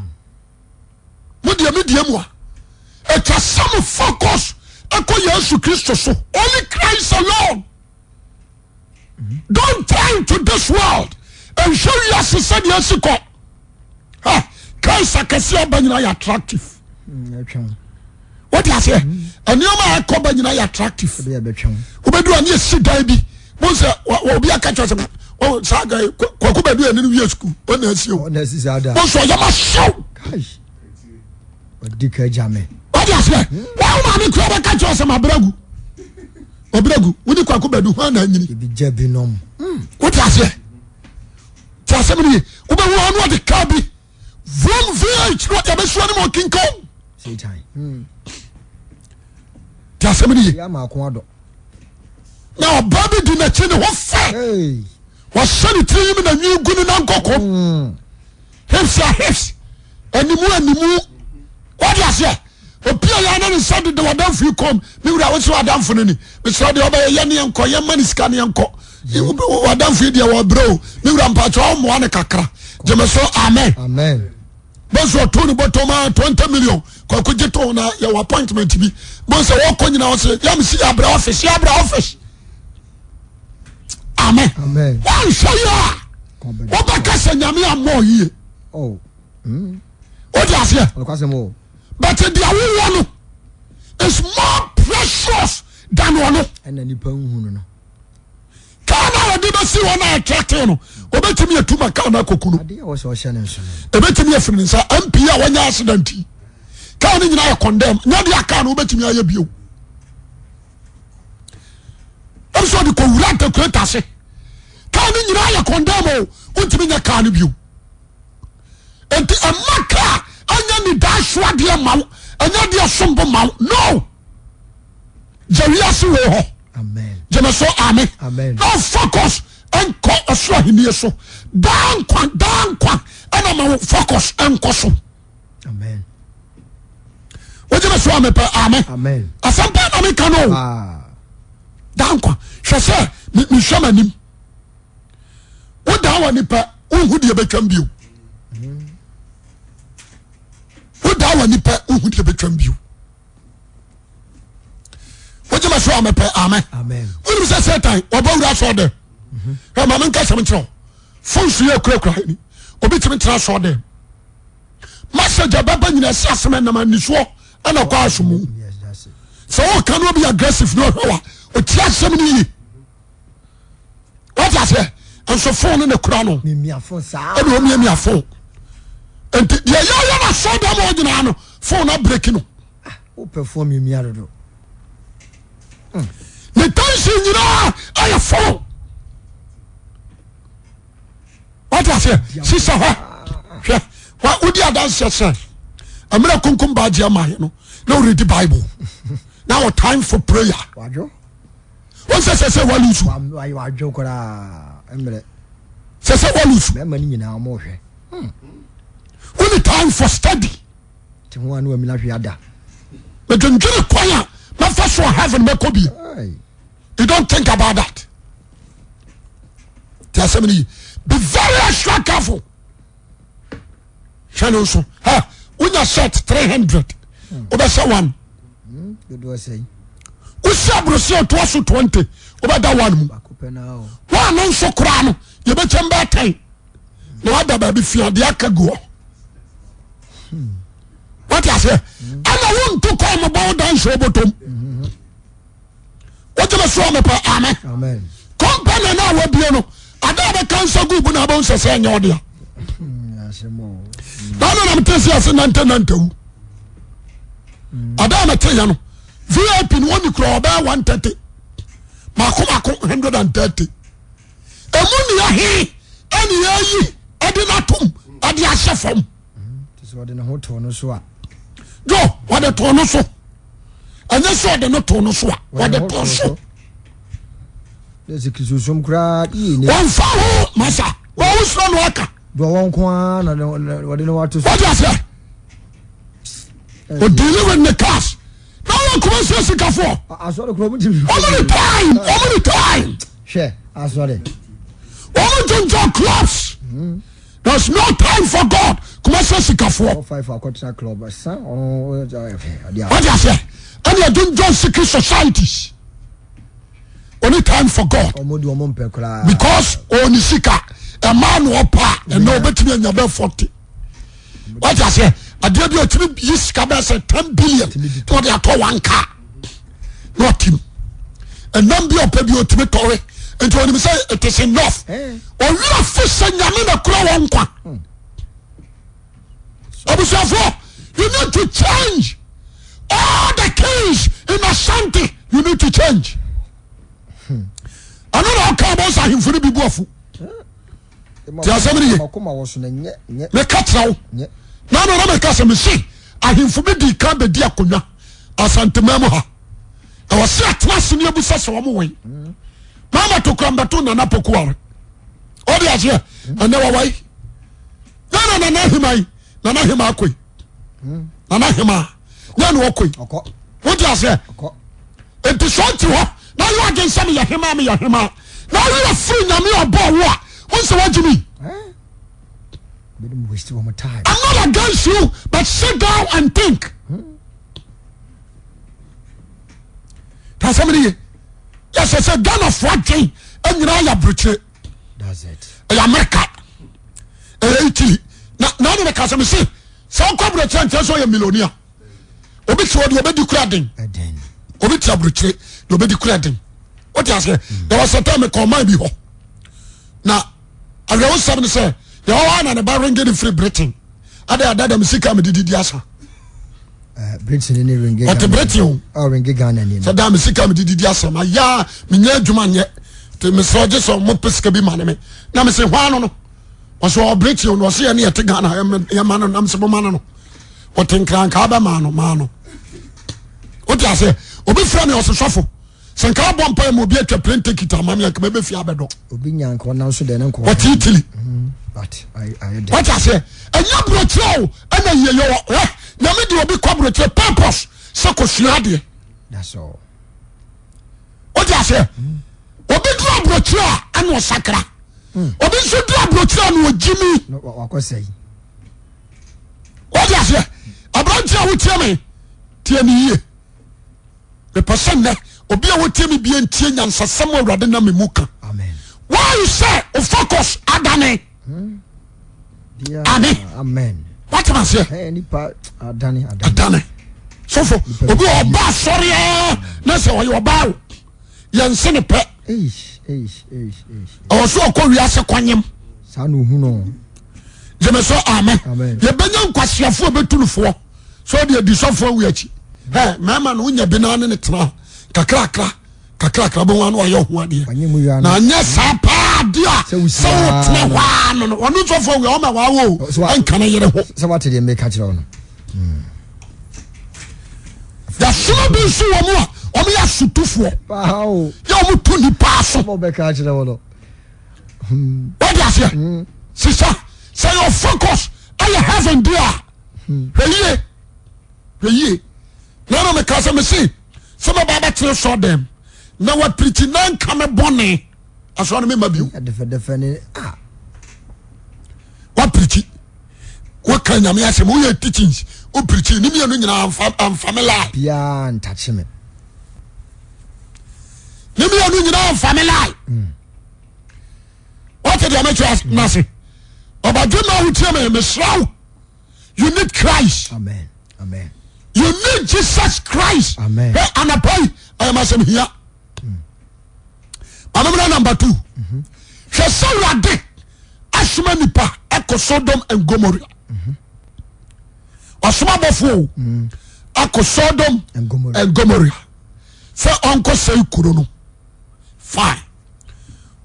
mo deɛ me deɛ mu a atwa sɛ mo focus ɛkɔ yesu kristo so only christ alone Don't turn to this world. Nhwɛ wiase sɛdeɛ asi kɔ. Cars akɛseɛ aba nyinaa yɛ attractive. Mm, Wọ́n ti aseɛ mm. nneɛma a ɛkɔ ba nyinaa yɛ attractive. Wobɛdu a ne yɛsi dan bi. Mo sɛ obi aka kyerɛ sɛ wɔn saa guy kwaku baabi a ɛne no wie sukuu wɔn na asi o. Mo sɛ ɔyɛ ma hyew. Ɔdi ka gya me. Wọ́n ti aseɛ wọ́n maame kura bɛka kyerɛ sɛ ma brɛ gu. Ɔbrɛgu wo ne kwaku badu hwan na anyini. Ebi gya bi nom. Wote aseɛ te asɛm no ye wobɛhu ɔno ɔde kaa bi vom vh na ɔde abɛsua no ma ɔkenkan. Satan. Te asɛm no ye. Ya ma ako adɔ. Na ɔbaa bi di n'akyi ne ho fɛ. Wɔhyɛ ne tiri yim na nwi gu ne nan kɔkɔ. Hips a hips animu animu wɔde aseɛ obi a yɛn ne nsa deda wadamfo yi kɔn mi wura wosi wadamfo no ni mesrɛ deɛ ɔbɛyɛ yɛ ne yɛn kɔ yɛn ma ne sika ne yɛn kɔ wadamfo yi deɛ wɔbrɛ o mi wura mpatsɛ ɔmoa ne kakra gyeme so amen bɛsɛ ɔto ne bɔtɔ ma 20 million kɔkɔ gye to na yɛwɔ appointment bi bɔn sɛ wɔkɔ nyina ɔsɛ yam si yɛabrɛ office yɛabrɛ office amen wɔnhwɛ yɛ a wobɛka sɛ nyame ammɔ yie oh. hmm. wode aseɛ but deɛ wowɔ no is more precious than ɔno ɛna nipa nhunu no kaa no a wɔde bɛsi hɔ no a ɛtrɛte no wɔbɛtumi atu ma kaa no akɔku no ɛbɛtumi afiri ne nsa mp a wɔnya accident yi kaa no nyinaa yɛ condemn nyɛ deɛ kaa no wobɛtumi ayɛ bio ɛm sɛ ɔde kɔwura ntakureta ase kaa no nyinaa yɛ condemn o wontumi nyɛ kaa no bio nti ɛma kaa ɛnyɛ ne daa so adeɛ ma wo Ɛnyɛ deɛ som bo ma wo. No. Gya wiase wei hɔ. Gyeme so amen. Na focus nkɔ ɔsoro ahenni so. Daa nkwa, daa nkwa ɛna ma wo focus nkɔ so. Wogyeme so amepɛ amen. Asɛm paa na meka no. Ah. Daa nkwa. Hwɛ sɛ mehwɛ m'anim. Wodaa w'ani pɛ wohu deɛ bɛtwam bio. Wodaa w'ani pɛ wohu deɛ bɛtwam bio. Wogye me so a mepɛ amen. Wonim sɛ Satan wɔbɔ wura sɔɔ dɛm. Ɛ maame nka sɛm nkyerɛ wo. Fon so yɛ kurakura ni. Obi tumi tena sɔɔ dɛm. Message ɛbɛba nyina ɛsi asɛm ɛnam anisoɔ ɛna kɔ asomu. Sɛ wɔka no obi aggressive na ɔhwɛ wa ɔti asɛm no yie. Wate aseɛ nso fon no na kura no ɛna ɔmiamia fon. Nti deɛ yɛyɛ no asɔɔ dɛm ɔnyinaa no fon no abreki no. Wopɛ fon miamia dodo. Ne tension nyinaa ɛyɛ fon. Wate aseɛ sisa hɔ hwɛ wa wodi adanseɛ sɛ mmerɛ konkom baagye ama yɛ no na woredi bible na wɔ time for prayer. Wadwo. Wɔn sɛ sɛ sɛ walusu. Wadwo koraa mmerɛ. Sɛ sɛ walusu. Mɛma no nyinaa wɔn hwɛ. Woni time for study. Te ho ano amina hwe ada. Medwendwene kwan a mɛfa so a heaven mɛkɔ bi. You don't think about that. Ti asɛm no yi. Be very extra careful. Hwɛ no nso. Ha, wonya shirt 300. Wobɛhyɛ one. Wosi aburose ɔtoa so 20. Wobɛda one mu. One no nso koraa no, yɛbɛkyɛm bɛɛ 10. Na wada baabi fi adeɛ aka gu hɔ. Wate aseɛ? Ɛna wontu kwan mobɔ wo dansi obotom. Wogyeme so a mepɛ amen. Company no a wabie no, ada a bɛka nsa gu bu na abɛhu sɛ sɛ ɛnyɛ ɔdea. Na na nam te se ase nante nante wu. Ada a mete yɛ no, VIP no wɔn ni kura ɔbɛyɛ 130. Mako mako 130. Emu nea he ɛne yɛyi ɛde no atom ɛde ahyɛ fam. Ɔde ne ho too no so a. Yo, wɔde too no so. Ɛnyɛ sɛ ɔde no too no so a, wɔde too so. Ɛsɛ kristosom koraa yie ne. Wɔnfa ho masa, wɔn ho soro na ɔka. Deɛ ɔwɔ nko ara na wɔde ne ho ato so. Wɔde aseɛ. Ɔdealing with ne cars. Na wɔn kuma sɛ sikafoɔ. Asɔre kura wɔn ti. Wɔn ne time, wɔn ne time. Hwɛ asɔre. Wɔn gyingyɔn clubs. Mm. There's no time for God. Kuma sɛ sikafoɔ. Wọ́n aseɛ ɛna ɛdwendwen secret societies. Only time for God. Because ɔni sika ɛmaa na ɔpa a ɛna ɔbɛtumi anya bɛ 40. Wọ́n aseɛ adeɛ bi ɔtumi yi sika bɛ sɛ 10 billion na ɔde atɔ one car na ɔtim. Ɛnam bi ɔpɛ bi ɔtumi tɔre nti ɔnim sɛ it is enough. Ɔwerɛ fi sɛ nyame na kura wɔn nkwa. Abusuafoɔ, you need to change. All the kings in Ashanti, you need to change. Ɛno na ɔka bɔ sɛ ahemfo no bi bu afu. Ti asɛm no ye. Meka kyerɛ wo. Na na meka sɛ mese ahemfo bi di kan bɛdi akonnwa Asantema mu ha. Ɛwɔ sɛ atena ase ne abusa sɛ wɔn wɛn. Mama to kura mbɛto Nana Pokuare. Ɔde aseɛ ɛnɛ wawae. Nana nana ahema yi nana ahema akɔ yi. Nana ahema nyɛ na ɔkɔ yi. Wode aseɛ nti sɛ ɔte hɔ na yɛ ɔdwen sɛ meyɛ hema meyɛ hema na woyɛ firi nyame ɔbɔ wo a wo nsɛ woagye mi. I'm not against you but sit down and think. Tasɛm no ye. Yɛsɛ sɛ Ghanafoɔ adwen nyinaa yɛ aburokyire. Ɛyɛ Amerika. Ɛyɛ Italy. Na na ne ka sɛ mese sɛ wokɔ aburokyire nkyɛn sɛ ɔyɛ millionaire. Obi te hɔ deɛ ɔbɛdi kura den. Obi te aburokyire deɛ ɔbɛdi kura den. Wote aseɛ? Yɛwɔ sɛ tɛ mekɔ ɔman bi hɔ. Na awerɛhosɛm ne sɛ yɛwɔ hɔ a na ne ba renge ne firi Britain. Ada ada dɛm sika mede didi asa. Eh, Britain ne renge ɔte Britain o. Oh, renge Ghana ni. Sɛ daa me sika mede didi asa ma ya menyɛ adwuma nyɛ. Te mesrɛ gye sɛ ɔmo pɛ sika bi ma ne me. Na mese hwan no no. Ɔsɛ ɔwɔ Britain o na ɔsɛ yɛ ne yɛte Ghana yɛma no na mese mo ma no no. Ɔte nkrankaa bɛ maa no maa no. Wote aseɛ? Obi frɛ me ɔse sɔfo sɛ nka abɔ mpa ma obi atwa plane ticket ama me anka mɛbɛ fie abɛdɔ. Obi nya nka ɔnam so deɛ ne nkɔ. Ɔte Italy. Mm, Wote aseɛ? Ɛnyɛ burokyerɛ o ɛna yie yɛ wɔ ɛ nyame de obi kɔ burokyerɛ purpose sɛ kɔsua adeɛ. That's all. Wote aseɛ? Mm. Obi duru aburokyerɛ a ɛna ɔsakra. Mm. Obi nso duru aburokyerɛ a na ɔgyimi. Wakɔ sɛyi. Wode aseɛ aberante a wotie me tie me yie mepɛ sɛ nnɛ obi a wotie me bie ntie nyansasɛm awurade na me mu ka why sɛ o focus adane ame wate ma seɛ adane sɔfo obi ɔba asɔre a na sɛ ɔyɛ ɔbaa o yɛnse ne pɛ ɔwɔ so ɔkɔ wiase kɔnyem saa na ohu no gyeme sɛ amen yɛbɛnya nkwaseafoɔ bɛtu no foɔ sɛ ɔde adi sɔfoɔ awi akyi ɛ mmarima no wonya bi naa ne ne tena kakrakra kakrakra bɛhu ano ayɛ ho adeɛ na anyɛ saa paa deɛ a sɛ wotena hɔ a no no ɔno sɔfoɔ awi ɔma wawo ɛnka ne yere ho sɛ wate deɛ meka kyerɛ wo no Yɛasono bi nso wɔ mu a wɔn yɛ asotufoɔ. Yɛ wɔn tu nipa aso. Wọ́n di aseɛ. Hmm. Sisa sɛ yɛ focus ɛyɛ heaven di a hmm. hwɛ yie hwɛ yie. Nana mi ka sɛ mi si sɛ mi ba bɛ tena sɔ dɛm na wa pirikyi na nka mi bɔ ne asɔ no mi ma bi o. Ah. Wa pirikyi. Woka nyame asɛm woyɛ teachings wo preaching ne mmienu nyinaa amfa me lie. Biara ntakye me. Ne mmienu nyinaa amfa me lie. Mm. Wote deɛ mɛkyerɛ mm. n'ase. Ɔbadwe ma wotie me mesrɛ wo. You need Christ. Amen. Amen. You need Jesus Christ. Amen. Hwɛ anapa yi ɛyɛ masɛm hia. Maame mena number two. Hwɛ sɛ Awurade asoma nipa akɔ Sodom and Gomorrah. Ɔsoma abɔfoɔ o akɔ Sodom and Gomorrah sɛ ɔnkɔ sɛe kuro no. Fine.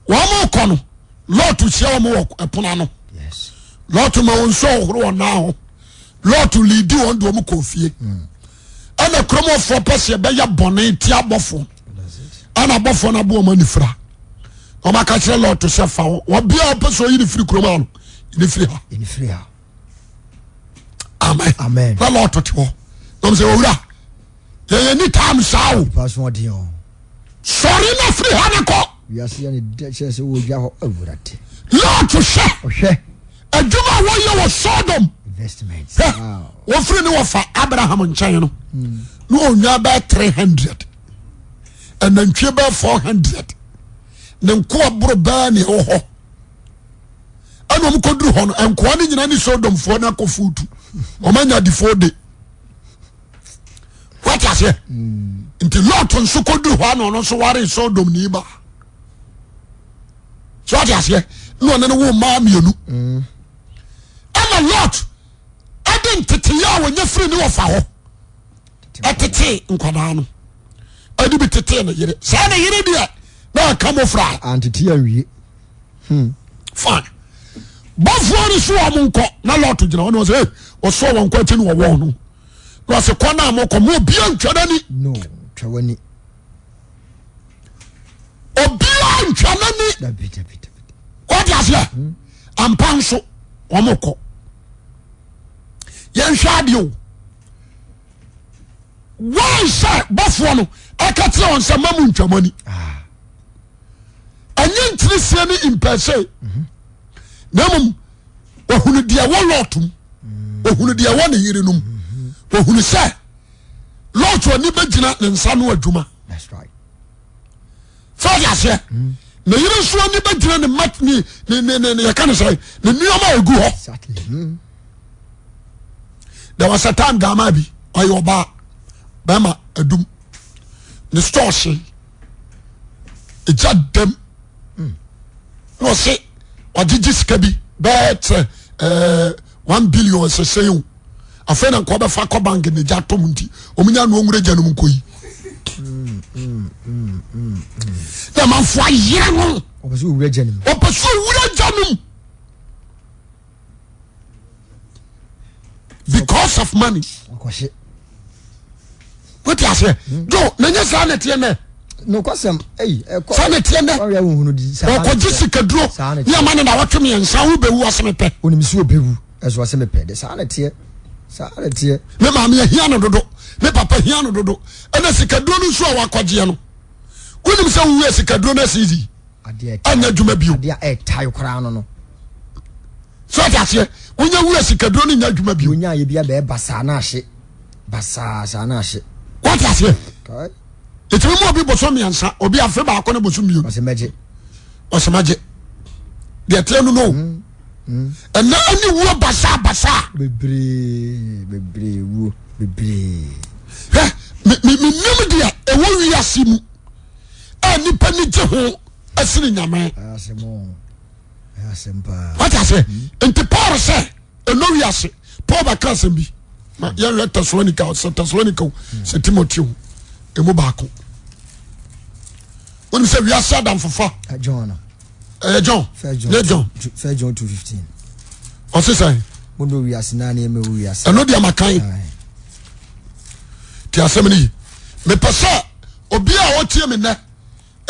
Wɔn kɔ no Lot hyia wɔn wɔ ɛpono ano. Lot ma wɔn nsuo ɔhoro wɔn nan ho. Lot liidi wɔn de wɔn kɔ fie. Ɛna kuromɔfoɔ pɛ sɛ ɛbɛyɛ bɔne tia abɔfoɔ. Ɛna abɔfoɔ no abo wɔn anifira. Na wɔn aka kyerɛ Lot sɛ fa wɔn wɔbea a ɔpɛ sɛ ɔyi ne firi kurom ano yi ne firi ha. Yi ne firi ha. Amen. Amen. Na Lot te hɔ. Na wɔn sɛ owura yɛyɛ ni time saa o. Nipa so ɔden o. Sɔre na firi ha na kɔ. Wiase yɛ ne dɛ kyerɛ sɛ wɔdwa hɔ awurade. Lot hwɛ. Ɔhwɛ. Adwuma a wɔyɛ wɔ Sodom. Investment. Hwɛ wɔfiri ne wɔfa Abraham nkyɛn no na ɔnwa bɛyɛ 300 anantwie bɛyɛ 400 ne nkoa boro bɛɛ ne ɛwɔ hɔ ɛna wɔn kɔduru hɔ no nkoa no nyinaa ne Sodomfoɔ no akɔ fuutu wɔn anya difoɔ de wate aseɛ nti Lot nso kɔduru hɔ ana ɔno nso ware Sodom ni ba so wate aseɛ na ɔne no wo mmaa mmienu ɛna Lot ɛde nteteyɛ a wɔnya firi ne wɔfa hɔ ɛtetee nkwadaa no ɛde bi tetee ne yere saa ne yere deɛ na ɔka mofra antete awie hmm. fine bɔfoɔ no so wɔn nkɔ na Lot gyina hɔ na ɔsɛ ɔsɔ wɔn nkɔ akyi na wɔwɔ no na ɔsɛ kɔ na mokɔ mo obia ntwa n'ani no twa w'ani obia ntwa n'ani wɔde aseɛ hmm. ampa nso wɔn kɔ yɛnhwɛ adeɛ o wɔn sɛ bɔfoɔ no ɛka kyerɛ wɔn sɛ mamu ntwa mo ani ah. ɛnyɛ nkyirisie ne mpɛsɛ mhm. na mmom ohunu deɛ ɛwɔ Lot mu ohunu deɛ ɛwɔ ne yere no mu ohunu sɛ Lot ani bɛgyina ne nsa no adwuma sɛ ɔde aseɛ ne yere nso ani bɛgyina ne ma ne ne ne ne yɛka ne sɛ ne nneɛma a egu hɔ there was a time gama bi ɔyɛ ɔbaa bɛrima adum ne store hye egya dɛm. na ɔse ɔgyegye sika bi bɛɛ kyerɛ ɛɛ 1 billion sɛsɛn o afei na nka ɔbɛfa kɔ bank na gya tom nti wɔn nya no ɔnwura gya no mu nkɔ yi na amanfo ayere no ɔpɛ sɛ owura gya no mu ɔpɛ sɛ owura gya no mu. Because of money. Wote aseɛ? Hmm. Jo, na nyɛ saa na ɛteɛ nɛ. Nokwasɛm, eyi, ɛkɔ. Saa na ɛteɛ nɛ. Ɔkɔgye sikaduro ne ama ne na wɔtwe mmiɛnsa wobɛwu ɔsɛ mepɛ. Onim sɛ ɔbɛwu ɛso ɔsɛ mepɛ de saa na ɛteɛ. Saa na ɛteɛ. Me maame ahia no dodo, me papa hia no dodo. Ɛna sikaduro no nso a wakɔgyeɛ no, wonim sɛ wowu a sikaduro no asisi. Ɛnyɛ adwuma bio. Adeɛ a ɛtae koraa no no. So ɔte aseɛ, wonya wu a sikaduro no nyɛ adwuma bio. Wonya ayɛ bi abɛyɛ basaa na ahye. Basaa saa na ahye. Wɔte aseɛ. Ɛtumi mu obi bosom mmiɛnsa, obi afe baako ne bosom mmienu. Ɔsɛ mɛgye. Ɔsɛ mɛgye. Deɛ teɛ no no. Hmm, hmm. Ɛnna ɛne wuo basaa basaa. Bebree bebree wuo bebree. Hwɛ me me me nim deɛ ɛwɔ wiase mu a nipa ni gye ho ɛsene nyame. Wɔte aseɛ. Hmm. Nti Paul sɛ. Ɛnɔ wiase Paul bɛka asɛm bi ma yɛnhwɛ Thessalonica sɛ Thessalonica o sɛ Timothy o emu baako wonim sɛ wiase adamfofa eh, John ɛyɛ John ne John First John 2:15 ɔse sɛ mono wiase na ne ɛmɛ wiase ɛno deɛ makan ti asɛm no yi mepɛ sɛ obi a ɔtie me nnɛ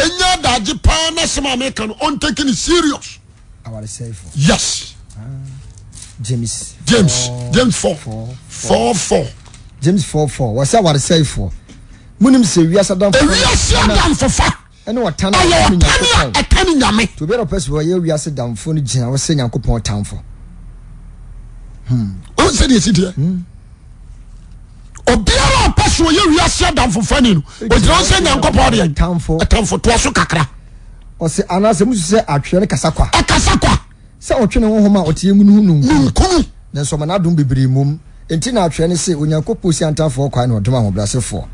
Enya adagye paa na asɛm a meka no ɔntake no serious. Awaresɛefo. Yes. Ah, James. James. James 4. 4 4. James 4 4. Wɔsɛ awaresɛefoɔ. Munim sɛ wiase adamfofa. Ewiase adamfofa. Ɛne ɔtan a ɛyɛ ɔtan a ɛtane Nyame. To obiara ɔpɛ sɛ ɔyɛ wiase damfo no gyina hɔ sɛ Nyankopɔn tamfo. Hmm. Wɔn sɛ deɛ esi deɛ. Hmm. Obiara a ɔpɛ so ɔyɛ wiase adamfofa ni no, ogyina hɔ sɛ Nyankopɔn deɛ. Tamfo. Tamfo toa so kakra. Ɔsɛ anaasɛ musu sɛ atweɛ no kasa kwa. Ɛkasa kwa. Sɛ ɔtwe ne honhom a ɔteɛ mu no ho ninkunu. Ninkunu. Nanso ɔma n'adom bebree mmom. Enti na atwerɛ no se, Onyankopɔn si ahantanfoɔ kwan na ɔdom ahobrɛasefoɔ.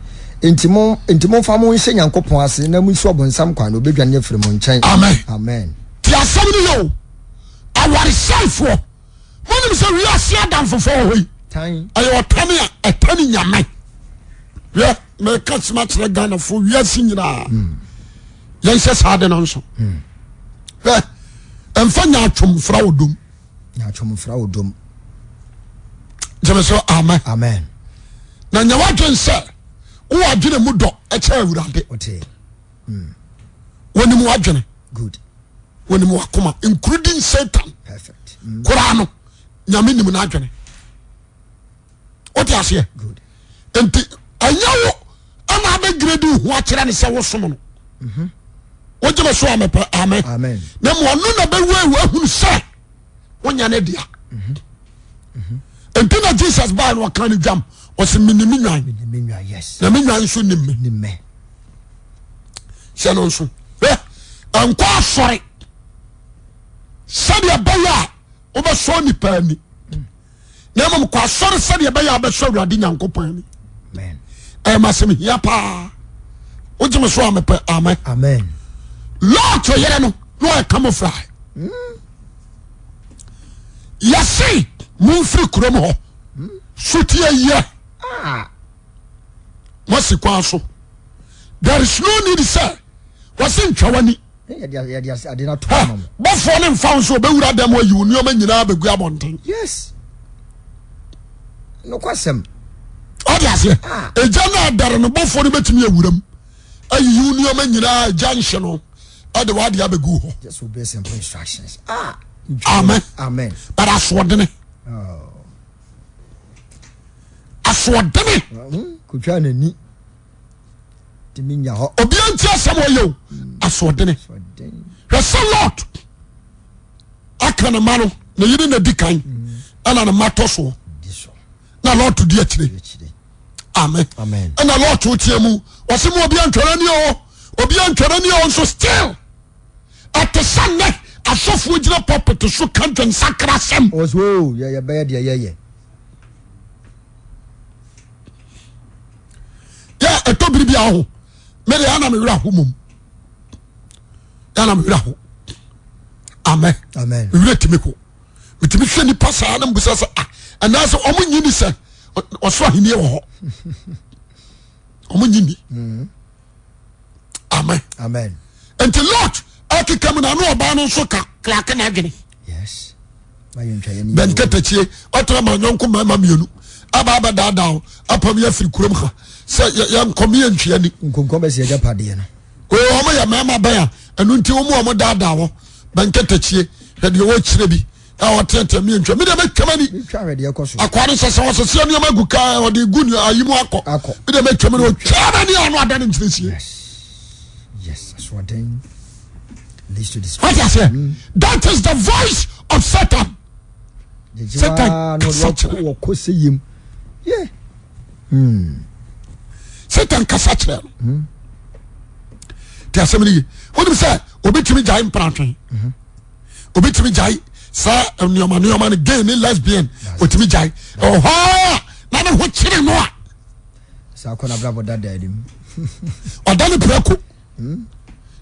Enti mo, enti momfa mo nhyɛ Nyankopɔn ase na munsi ɔbonsam kwan na obedwane afiri mo nkyɛn. Amen. Amen. Te asɛm no yɛ o. Awaresɛefoɔ. Monim sɛ wiase adamfofoɔ wɔ hɔ yi. Ɛyɛ ɔtane a ɛtane Nyame. Hwɛ, meka sɛm akyerɛ Ghanafoɔ wiase nyinaa. Hmm. Yɛnhyɛ saa de no nso. Hmm. Hwɛ, ɛmfa nyaatwom mfra wo dom. Nyaatwom mfra wo dom. Gyeme so amen. Amen. Na nyɛ w'adwen sɛ wowɔ adwene mu dɔ ɛkyɛ Awurade. Hmm. Wɔnim w'adwene. Good. Wɔnim w'akoma including Satan. Perfect. Koraa no Nyame nim n'adwene. Wote aseɛ? Good. Nti ɛnyɛ wo ɛna abɛgredi ho akyerɛ ne sɛ wosom no. Mhm. Wogye me so a mepɛ amen. Amen. Na mmom ɔno na bɛwura ahunu sɛ wonyɛ ne dea. Mhm. Mhm. Nti na Jesus baa no ɔka ne dwam ɔsɛ menim me nwan na me nwan nso nim me. Hyɛ no nso ɛnkɔ asɔre sɛdeɛ ɛbɛyɛ a wobɛsɔ nipa ani na mmom kɔ asɔre sɛdeɛ ɛbɛyɛ a wobɛsɔ Awurade Nyankopɔn ani. Ɛyɛ masɛm hia paa. Wogye me so a mepɛ amen. Amen. Lot yere no na ɔyɛ camouflage. Mm. Yɛse momfiri kurom hɔ. Mm. Sotie yɛ. Ah. Moasi kwan so. There is no need sɛ wɔse ntwa w'ani. Bɔfoɔ no mfa wo sɛ ɔbɛwura dɛm ayi wo nneɛma nyinaa bɛgu abɔnten. Yes. Nokwasɛm. Ɔde aseɛ. Ah. Egya no adare no bɔfoɔ no bɛtumi awura mu ayiyi wo nneɛma nyinaa egya nhye no ɛde w'adeɛ abɛgu hɔ. Just obey simple instructions. Ah. Amen. Amen. But asoɔdene. Oh. Asoɔdene. Kotwa n'ani. Tumi nya hɔ. Obia nti asɛm ɔyɛ o. Asoɔdene. Hwɛ sɛ Lot aka ne ma no ne yere na di kan ɛna ne ma tɔ soɔ na Lot di akyire. Amen. Ɛna Lot teɛ mu ɔsɛ mu obia ntwɛrɛ ni o obia ntwɛrɛ ni o nso still ɛte sɛ nnɛ asɔfoɔ gyina pulpit so ka dwensakra sɛm. Ɔsɛ o yɛbɛyɛ deɛ yɛyɛ. Yɛ ɛtɔ biribi aho mede ana me werɛ aho mom ana me werɛ aho. Amen. Amen. Me werɛ tumi ho. Metumi hwɛ nipa saa na mbusa sɛ ah ɛnaasɛ ɔmo nyi ni sɛ ɔsoro ahenni wɔ hɔ. Ɔmo nyi ni. Mm. Amen. Amen. Nti Lot ɛkeka mu na ano ɔbaa no nso ka klake n'adwene. Yes. Bɛn katakyie ɔtena ma nyɔnko mmarima mmienu. aba abɛdaadaa wo apam yɛ afiri kurom ha sɛ yɛnkɔ me yɛntwea ni. Nkonkɔn bɛsi agyapadeɛ no. Oo wɔn yɛ mmarima bɛn a ɛno nti wɔn a wɔn daadaa wɔ bɛnkɛtɛkyie hwɛ deɛ wɔkyerɛ bi a wɔteatea mi ntwa mi deɛ mɛtwa m'ani akoa no sɛ sɛ wɔsɛsɛ nneɛma gu kaa ɔde gu nea ayi mu akɔ mi deɛ mɛtwa m'ani ɔtwa m'ani ano ada ne nkyerɛ sie. What I say? Mm. That is the voice of Satan. Satan kasa kyerɛ. Hmm. Satan kasa kyerɛ no. Hmm. Ti asɛm no ye. Wonim sɛ obi tumi gyae mpratwe. Hmm. Obi tumi gyae sɛ nneɛma nneɛma no gay ne lesbian otumi gyae. Ɛwɔ hɔ a na ne ho kyere no a. Saa kɔ n'abrabɔ dada anim. Ɔda ne prɛko.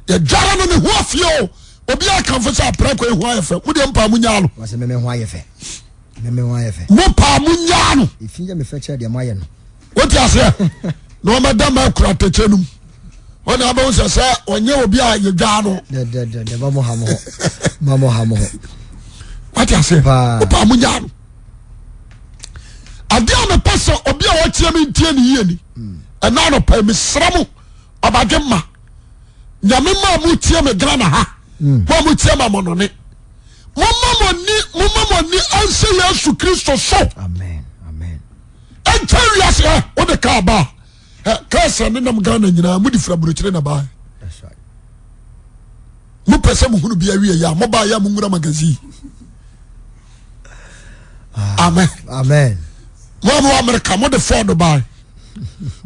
Yɛdwara no ne ho afie o. Obi akamfo sɛ aprɛko ehu ayɛ fɛ. Mo deɛ mpaa mo nyaa no. Wɔsɛ mɛmɛ ho ayɛ fɛ. Mɛmɛ ho ayɛ fɛ. Mo paa mo nyaa no. Efi yɛ me fɛ kyerɛ deɛ mo ayɛ no. Wote aseɛ? Na ɔmɛda ma akura atɛkyɛ no mu. Wɔn na abɛhu sɛ sɛ ɔnyɛ obi a yɛdwaa no. Dɛdɛdɛdɛ ma mo ha mo ho. Ma mo ha mo ho. Wote aseɛ? Paa. Mo paa mo nyaa no. Adeɛ a mepɛ sɛ obi a ɔtie me ntie ne yie ni. Ɛna anɔpa yi mesrɛ mo ɔbadwe mma. Nyame ma mo tie me Ghana ha. Mo a mo tie ma mo none. Momma mo ani momma mo ani anhyɛ Yesu Kristo so. Amen. Amen. Ɛnkyɛ wiase ɛ wode kaa ba a kaa sɛ ne nam Ghana nyinaa mode fira burokyire na baa. Mopɛ sɛ mohunu bi awie yɛ a mobaa yɛ a monwura magazine. Ah, Amen. Amen. Mo a mowɔ Amerika mode Ford baa.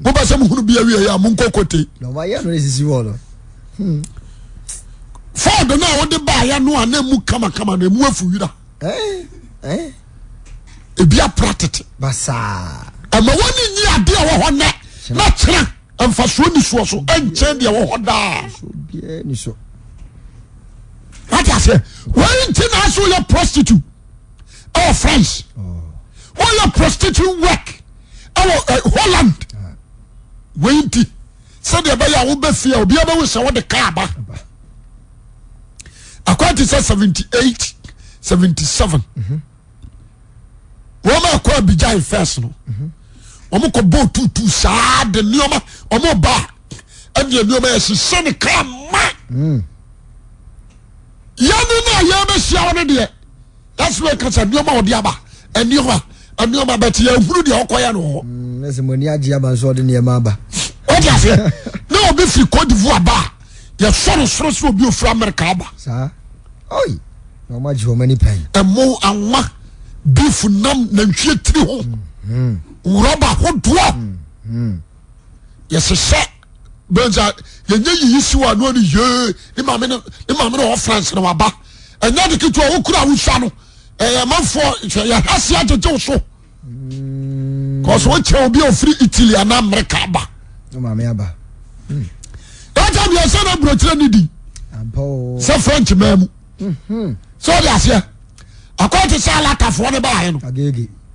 Mopɛ sɛ mohunu bi awie yɛ a monkɔ kote. Na ɔma yɛ no esisi hɔ no. Hmm. Ford no a wode baayɛ no a na emu kamakama na emu afu wira. Eh, eh. Ebi apra tete. Basaa. Ɛma wɔn ani nyi adeɛ a ɛwɔ hɔ nnɛ na kyerɛ mfasoɔ ni soɔ so ɛnkyɛn deɛ ɛwɔ hɔ daa. Wate aseɛ? Wɔn nti na ase woyɛ prostitute ɛwɔ France. Oh. Woyɛ prostitute work ɛwɔ eh, Holland. Ah. Wɔn nti sɛdeɛ ɛbɛyɛ a wobɛ fie a obiara bɛhu sɛ wode kaa ba. Akwan te sɛ 78 77. Mm -hmm. Wɔn a kɔ Abidjan first no. Mm -hmm. Wɔn kɔ bɔ tutu saa de nneɛma wɔn ba ɛne nneɛma ɛhyehyɛ ne kaa ma. Mm. Yɛne no a yɛbɛhyia wo no deɛ that's why kasa nneɛma ɔde aba nneɛma nneɛma bɛte yɛhunu deɛ ɔkɔyɛ no hɔ. Mm, ɛsɛ mo ani agye aba nso ɔde nneɛma aba. Ɔde aseɛ na obi firi Cote d'Ivoire ba a yɛsɔ no soro sɛ obi ofiri America aba. Saa ɔyi na wɔn agye wɔn ani pɛn. Ɛmo anwa beef nam nantwie tiri ho mm-hmm. rɔba hodoɔ mm-hmm. yɛhyehyɛ bɛnsa yɛnyɛ yiyi si wɔ ano ne yee ne maame ne ne maame ne wɔ France na waba ɛnyɛ de ketewa wokura awusa no ɛyɛ amanfoɔ hwɛ yɛ ha se agyegye wo so kɔsɔ wokyɛ obi a ofiri Italy anaa America aba. Ne maame aba. Ɛkyɛ deɛ sɛ na aburokyerɛ ne di sɛ French maa mu sɛ ɔde aseɛ akɔyɛ te sɛ alatafoɔ no baayɛ no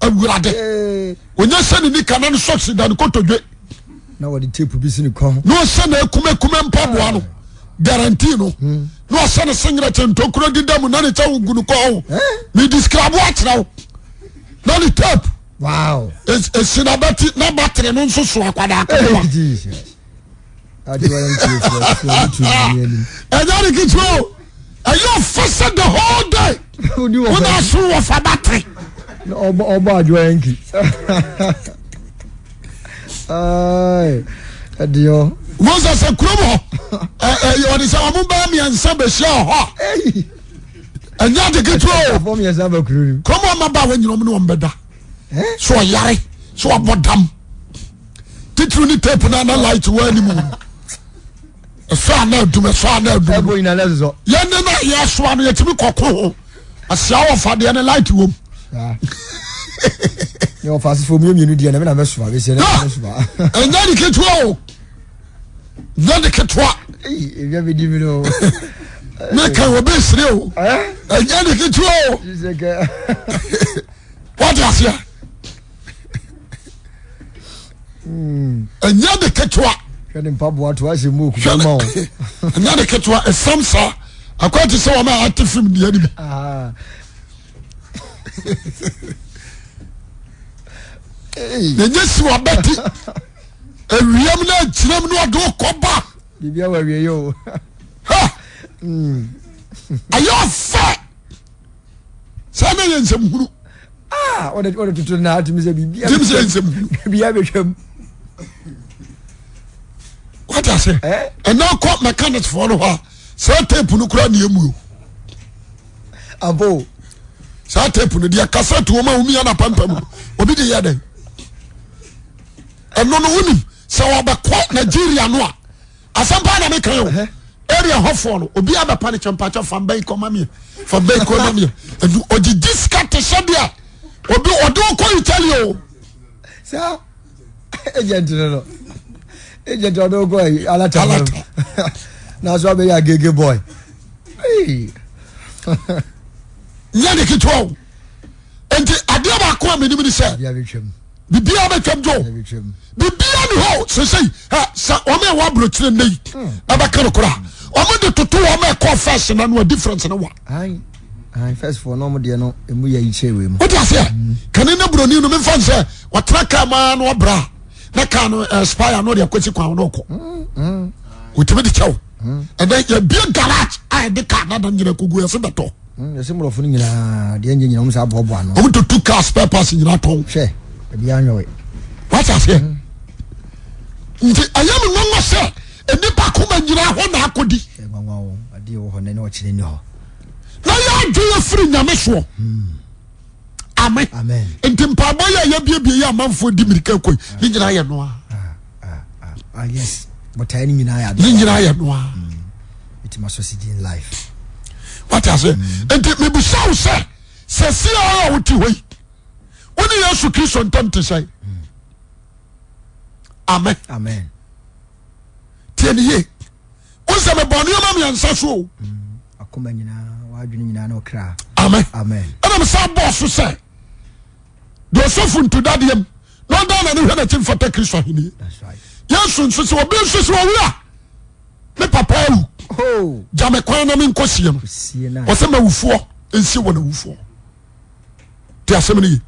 awurade ɔnyɛ sɛ ne nika na ne socks da ne kotodwe na wɔde tape bi si ne kɔn ho na ɔhyɛ na akumakume mpaboa no guarantee no hmm. na ɔhyɛ ne singlet ntokuro deda mu na ne kyɛ gu ne kɔn ho me describe akyerɛ wo na ne tape wow esi na bɛti na battery no nso so akwadaa ketewa ɛnyɛ ne ketewa o ɛyɛ ɔfɛ sɛ the whole day wona aso wɔ fa battery ɔbɔ adwoa yanki ɛdeɛ wọ́n sɛ kurom hɔ ɔde sɛ wɔn bɛɛ mmiɛnsa bɛhyia hɔ a ɛnyɛ ade ketewa o kurom hɔ mmabaa wɔn nyina wɔn ne wɔn bɛda so ɔyare so ɔbɔ dam titiri ne tape na na light wɔ anim ɛsɔ ana adum ɛsɔ ana adum yɛn ne na yɛsoa no yɛtumi kɔko ho asia wɔ fa deɛ ne light wɔ mu. ne ɔfa asefo mu mmienu deɛ na mena mɛsoa bɛsi ɛna mɛsoa. ɛnyɛ ne ketewa o nyɛ ne ketewa. ewia bɛ di mi no. ne kan obi sere o ɛnyɛ ne ketewa o. Wate aseɛ? Ɛnyɛ de ketewa. Hwɛ ne mpaboa to ahyɛ mu okuba ma o. Ɛnyɛ de ketewa ɛsam saa akɔ te sɛ wɔn a ate fim deɛ no bi. Na ɛnyɛ si wabɛti awiam na agyinam na ɔde wokɔba. Biribi awɔ awie yɛ o. Ha! Ɛyɛ ɔfɛ. Saa na yɛ nsɛm hunu. Ah, wɔde wɔde toto na atumi sɛ biribi. Tumi sɛ nsɛm hunu. Biribi abɛtwam. Wate ase? Ɛnna kɔ mechanics foɔ no hɔ a, saa tape no kura nea mu o. Abo. Saa tape no deɛ cassette wɔn a wɔn yɛ na pampam no, obi de yɛ dɛ. Ɛno no wonim sɛ wɔbɛkɔ Nigeria no a, asɛm paa na meka yɛ o. Area hɔfoɔ no, obi abɛpa ne kyɛ mpakyɛ fa mbɛn kɔma miɛ, fa mbɛn kɔma miɛ. Ɛnu ɔgyegye sika te sɛ deɛ obi ɔde ɔkɔ Italy o. Saa. Agent no no agent ɔde wokɔ ayi alata no na so abɛyɛ agege boy. Nyɛ ne ketewa o. Nti adeɛ baako a menim ne sɛ biribiara bɛtwam dwo biribiara ni hɔ sesei sɛ wɔn a ɛwɔ aburokyire nnɛ yi ɛbɛka no koraa wɔn de toto wɔn a ɛkɔ first na no a difference no wa. First foɔ na wɔn deɛ no emu yɛ yikyɛ wei mu. O ti aseɛ kane ne buroni no mefa sɛ ɔtena kaa mu ara na ɔbra na kaa no expire na ɔde akɔsi kwan na ɔkɔ otumi de kyɛw ɛnɛ yɛbie garage a yɛde kaa dada nyina kogu yɛse bɛtɔ. Yɛse mmorɔfo no nyinaa deɛ nyɛ nyina wɔn sɛ aboaboa ano. Wɔn tutu kaa spare parts nyinaa tɔn. Hwɛ ebi anwɔwe. Wate aseɛ nti ɛyɛ me nwanwa sɛ nnipa koma nyinaa hɔ na akɔdi. Ɛyɛ nwanwa o adeɛ wɔ hɔ nɛ ne ɔkyerɛ ni hɔ. Na yɛ adwene afiri nyame soɔ. Amen. Amen. Nti mpaebɔ yɛ a yɛbiebie yɛ amanfoɔ di mirika kɔ yi ne nyinaa yɛ noa. Ah, ah, ah, yes. Botaeɛ no nyinaa yɛ adeɛ. Ne nyinaa yɛ noa. Ɛtumi asɔ in life. Wate ase? Nti mebisa wo sɛ sɛ si a wote hɔ yi wo ne Yesu Kristo ntam te sɛn? Amen. Amen. Tie ne yie. Wo sɛ mebɔ nneɛma mmiɛnsa so o. Akoma nyinaa, w'adwene nyinaa ne ɔkra. Amen. Amen. Ɛna mesa bɔɔ so sɛ deɛ ɔsɔfo ntodadeɛ mu na ɔdan n'ani hwɛ n'akyi mfata Kristo ahenni. Yesu nso sɛ obi nso sɛ owura me papa awu oh. gya me kwan na menkɔ sie no ɔsɛ mawufoɔ nsie wɔn awufoɔ. Te asɛm no ye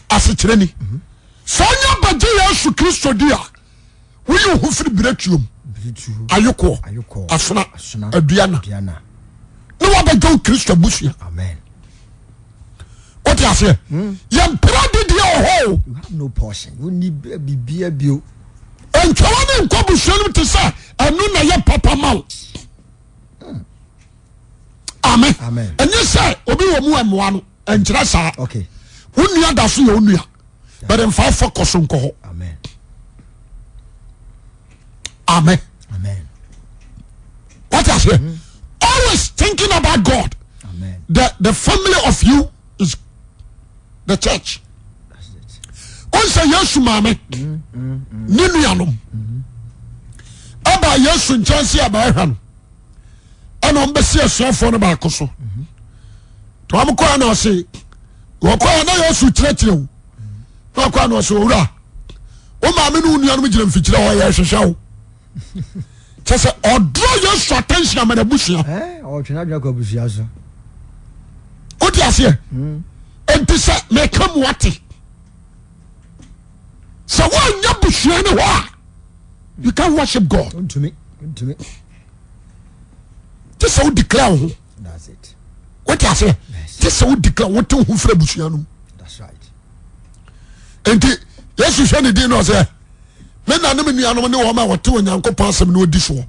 asekyerɛ ni mhm. sɛ ɔnya bɛgye Yesu Kristo di a woyi wo ho firi berɛtuom ayokoɔ asona aduana ne wabɛgye wo Kristo abusua wote aseɛ hmm. yɛmpira didiɛ wɔ hɔ o ntwawa ne nkɔ busua no te sɛ ɛno na yɛ papa ma wo hmm. amen ɛnyɛ sɛ obi wɔ mu ɛmmoa no ɛnkyerɛ saa wo nua da so yɛ wo nua but nfa focus nkɔ hɔ amen what I say mm-hmm. always thinking about God amen. the the family of you is the church o sɛ Yesu maame ne nuanom ɛba Yesu nkyɛn si abɛɛhwɛ no ɛna wɔn bɛsi asuafoɔ no baako so nti wɔn kɔɛ na ɔse wɔkɔɛ na Yesu kyerɛkyerɛ o na ɔkɔɛ na ɔse owura wo maame ne wo nuanom gyina mfikyerɛ hɔ yɛ hwehwɛ wo kyɛ sɛ ɔdorɔ Yesu attention ama n'abusua ɔtwe n'adwene kɔ abusua so wote aseɛ hmm. nti sɛ meka mu ate sɛ woanyɛ busua no hɔ a you can worship God ntumi ntumi te sɛ wo declare wo ho wote aseɛ te sɛ wo declare wote wo ho firi abusua no mu nti Yesu hwɛ ne din na ɔsɛ me na ne me nuanom ne wɔn a wɔte Onyankopɔn asɛm na wɔdi soɔ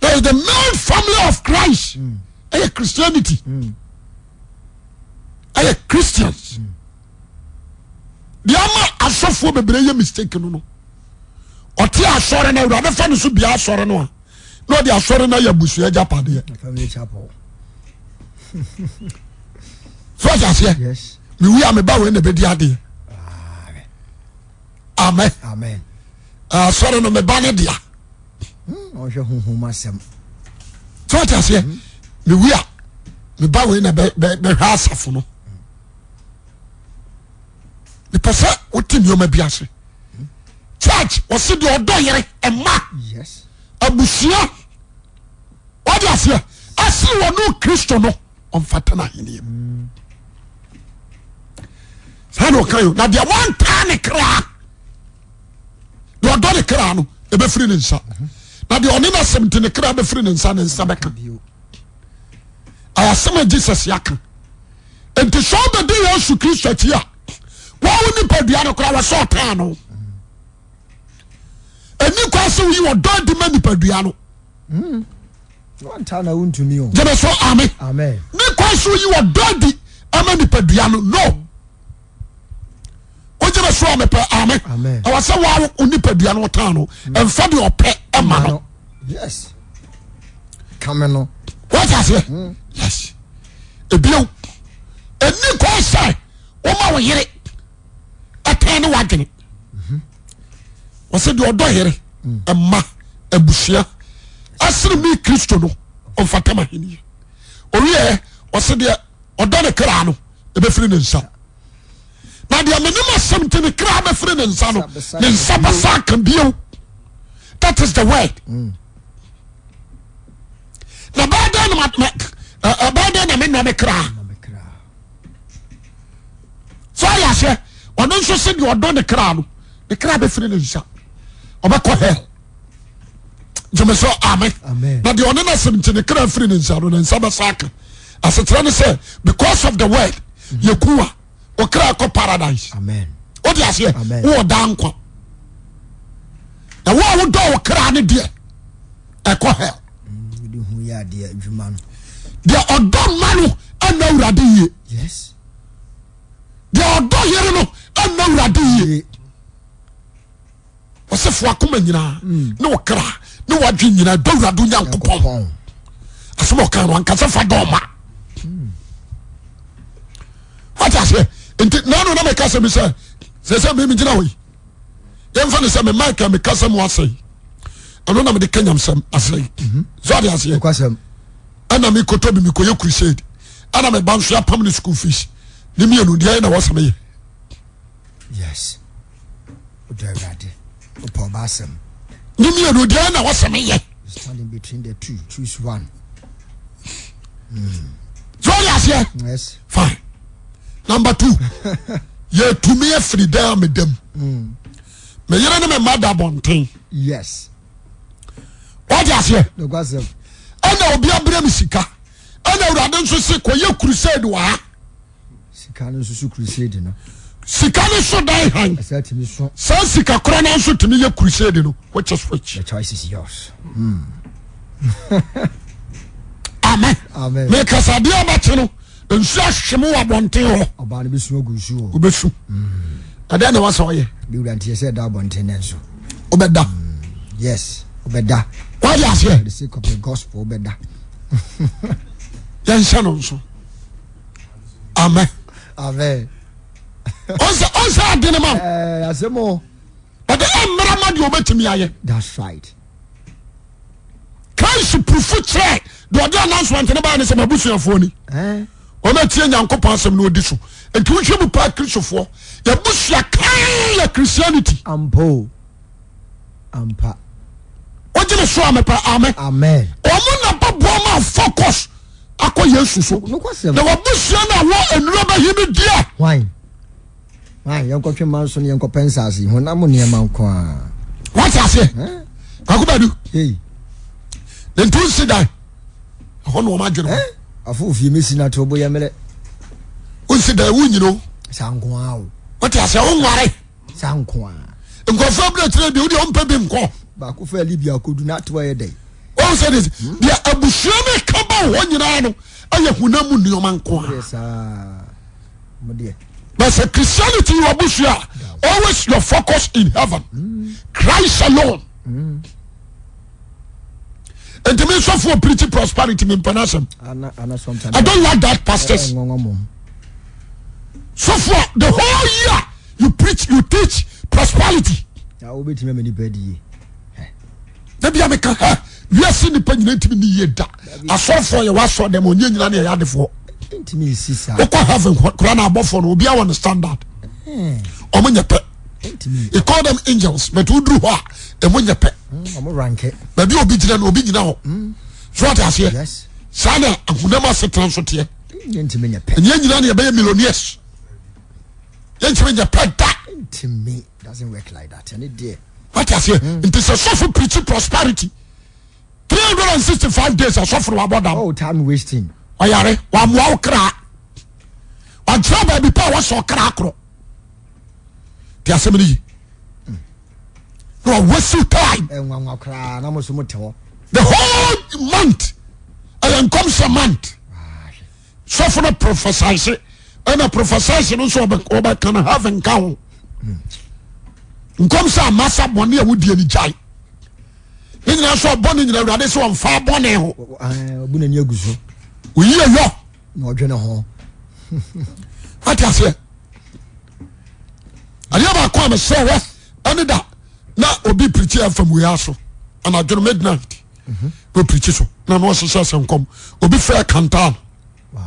that is the main family of Christ ɛyɛ mm. Christianity mm. ɛyɛ Christians. Mm. Deɛ ama asɔfoɔ bebree yɛ mistake no no ɔte asɔre no awurade fa no so bia asɔre no a na ɔde asɔre no ayɛ abusua agyapadeɛ so ɔte aseɛ mewu a meba wei na ɛbɛdi adeɛ amen asɔre no meba ne dea hmm, ɔhwɛ honhom asɛm so ɔte aseɛ hmm. mewu a meba wei na bɛhwɛ asafo no mepɛ sɛ wote nneɛma bi ase church wɔsi deɛ ɔdɔ yere ɛma abusua wɔde aseɛ ɛsi wɔn no kristo no ɔnfata na ahenni mu. Saa na ɔka yo na deɛ wɔntaa ne kra deɛ ɔdɔ ne kra no ɛbɛfiri ne nsa na deɛ ɔne n'asɛm nti ne kra bɛfiri ne nsa ne nsa bɛka. Ɛyɛ asɛm a Jesus aka. Nti sɛ ɔbɛdi Yesu Kristo akyi a wɔn nipadua no koraa wɔsɛ ɔtaa no. Ɛni kwan sɛ woyi ɔdɔ adi ma nipadua no. Gyeme so amen. Ne kwan sɛ woyi ɔdɔ adi ama nipadua no no. Wogyeme so a mepɛ amen. Ɛwɔ sɛ woa wo nipadua no ɔtaa no. Ɛmfa deɛ ɔpɛ ɛma no. Yes. Kame no. Wọ́n ti aseɛ. Yes. Ebio, ɛni kwan sɛ woma wo yere ɛtɛn ne wadwene. Wɔsɛ deɛ ɔdɔ yere, ɛma, abusua, ɛsene mi Kristo no, ɔmfata ma henie. Owiɛ, wɔsɛ deɛ ɔdɔ ne kra no, ɛbɛfiri ne nsa. Na deɛ menim asɛm nti ne kra bɛfiri ne nsa no, ne nsa bɛsa aka bio. That is the word. Mm. Na ɛbɛyɛ dɛn na ɛbɛyɛ dɛn na menɔ me kra? Sɛ ɔyɛ aseɛ, ɔno nso sɛ deɛ ɔdɔ ne kra no, ne kra bɛfiri ne nsa, ɔbɛkɔ hell. Gyeme sɛ amen. Na deɛ ɔne no asɛm nti ne kra firi ne nsa no, ne nsa bɛsa aka. Asekyerɛ ne sɛ because of the word yɛku a ɔkra kɔ paradise. Wode aseɛ wowɔ daa nkwa. Na wo a wodɔ wo kra no deɛ ɛkɔ hell. Deɛ ɔdɔ mma no ɛna awurade yie. Deɛ ɔdɔ yere no ɛna awurade yie. Ɔsɛ fo akoma nyinaa hmm. ne wo kra ne wadwe nyinaa dɔ awurade Onyankopɔn. Asɛm ɔka no ankasa fa dɔ ɔma. Hmm. Wate aseɛ nti nanu na meka sɛ mi sɛ sɛ sɛ mi mi gyina hɔ yi yɛmfa ne sɛ me mic a mekasa mu asɛe ɛno na mede ka nyamsɛm asɛe mhm. so ade aseɛ ɛna mekɔtɔ bi mekɔyɛ crusade ɛna meba nso apam ne school fees ne mmienu deɛ na wɔsɛ meyɛ yes wodɔ awurade wopɛ ɔba asɛm ne mmienu deɛ na wɔsɛ meyɛ standing between the two choose one mm. so ade aseɛ yes fine number two yɛtumi afiri dan a meda mu mm. me yere ne me mma da abɔnten yes wate aseɛ ɛna obi abrɛ me sika ɛna awurade nso se kɔyɛ crusade wɔ ha sika no nso so crusade no sika no so dan han saa sika korɔ no nso tumi yɛ crusade no which is which the choice is yours mm. amen amen mekasa adeɛ abakye no nsu ahwe mu wɔ abɔnten hɔ. Ɔbaa no bɛsu agu nsu hɔ. Wobɛsu. Ɛdɛn na wasɛ ɔyɛ? Bi wura nti sɛ ɛda abɔnten no nso. Wobɛda. Yes, wobɛda. Wade aseɛ. For the sake of the gospel, wobɛda. Yɛnhyɛ no nso. Amen. Amen. Ɔnsɛ ɔnsɛ adene ma. Ɛɛ asɛm o. Ɔde ɛmmra ma deɛ ɔbɛtumi ayɛ. That's right. Christ purufu kyerɛ deɛ ɔde announcement no baa ne sɛ mabusuafoɔ ni wɔn atie Nyankopɔn asɛm na ɔdi so nti wohwɛ mu paa Kristofoɔ yɛbusua kan yɛ Christianity. Ampa o ampa. Wogye me so a mepɛ amen. Amen. Wɔn na bɛboa ma focus akɔ Yesu so. Na wabusua no a wɔ nnuro bɛhi no deɛ. Hwan? Hwan? Yɛnkɔtwe mma nso ne yɛnkɔpɛ nsaase yi, honam mu nneɛma nko ara. Wate aseɛ? Kwaku Badu. Hey. Ne ntu nsi dan. Ɛhɔ na wɔn adwene hɔ. Afo ofie mesi na to bo yɛ mmerɛ. Wonsi dan wonyini o. Saa nko ara o. Wate aseɛ wonware. Saa nko ara. Nkurɔfoɔ abira kyerɛ deɛ wodeɛ wompɛ bi nkɔ. Baako fɛ Libya akɔdu na ato ayɛ dɛn. Wɔn sɛ de deɛ abusua no ka ba wɔ hɔ nyinaa no ɛyɛ honam mu nneɛma nko ara. Saa. But sɛ Christianity yɛ w'abusua a, always your focus in heaven. Mm. Christ alone. Mm. Nti mi nsɔfo preach prosperity mi mpɛ n'asɛm. I don't like that pastors. Sɔfo the whole year you preach you teach prosperity. Dabi a meka ha wiase nipa nyina ntumi ne yie da asɔrefoɔ yɛ wasɔ dɛm ɔnyɛ nyina ne yɛyɛ adefoɔ wokɔ heaven kora na abɔfoɔ no obiara wɔ ne standard hmm. ɔmo nyɛ pɛ he call them angels but woduru hɔ a ɛmo nyɛ pɛ hmm, baabi obi gyina no obi gyina hɔ hmm. so ɔte aseɛ saa na ahunam asetena nso teɛ ɛnyɛ nyina ne yɛbɛyɛ millionaires. Yɛntumi nyɛ pɛ da. Ntumi doesn't work like that. Ɛne deɛ. Wate aseɛ? Nti sɛ sɔfo preach prosperity 365 days asɔfo no wabɔ dam. Oh, time wasting. Ɔyare wamoa wo kra. Ɔkyerɛ baabi pa a wɔsɔ kra korɔ. Te asɛm no yi. Na wa waste time. Ɛnwanwa koraa na mo so mo te hɔ. The whole month ɛyɛ nkɔmhyɛ month. Sɔfo no prophesize ɛna prophesize no nso ɔbɛka no heaven ka ho. Nkɔmhyɛ amasa bɔne a wodie no gyae. Ne nyinaa nso ɔbɔ ne nyina awurade sɛ ɔmfa bɔne ho. Ɔbu n'ani agu so. Oyi ɛyɔ. Na ɔdwene ho. Wate aseɛ? Adeɛ baako a mesrɛ wɔ ɛne da na obi pirikyi fam wei aso anadwo no midnight na ɔpirikyi so na na ɔhyehyɛ sɛ nkɔm obi frɛ kantaa no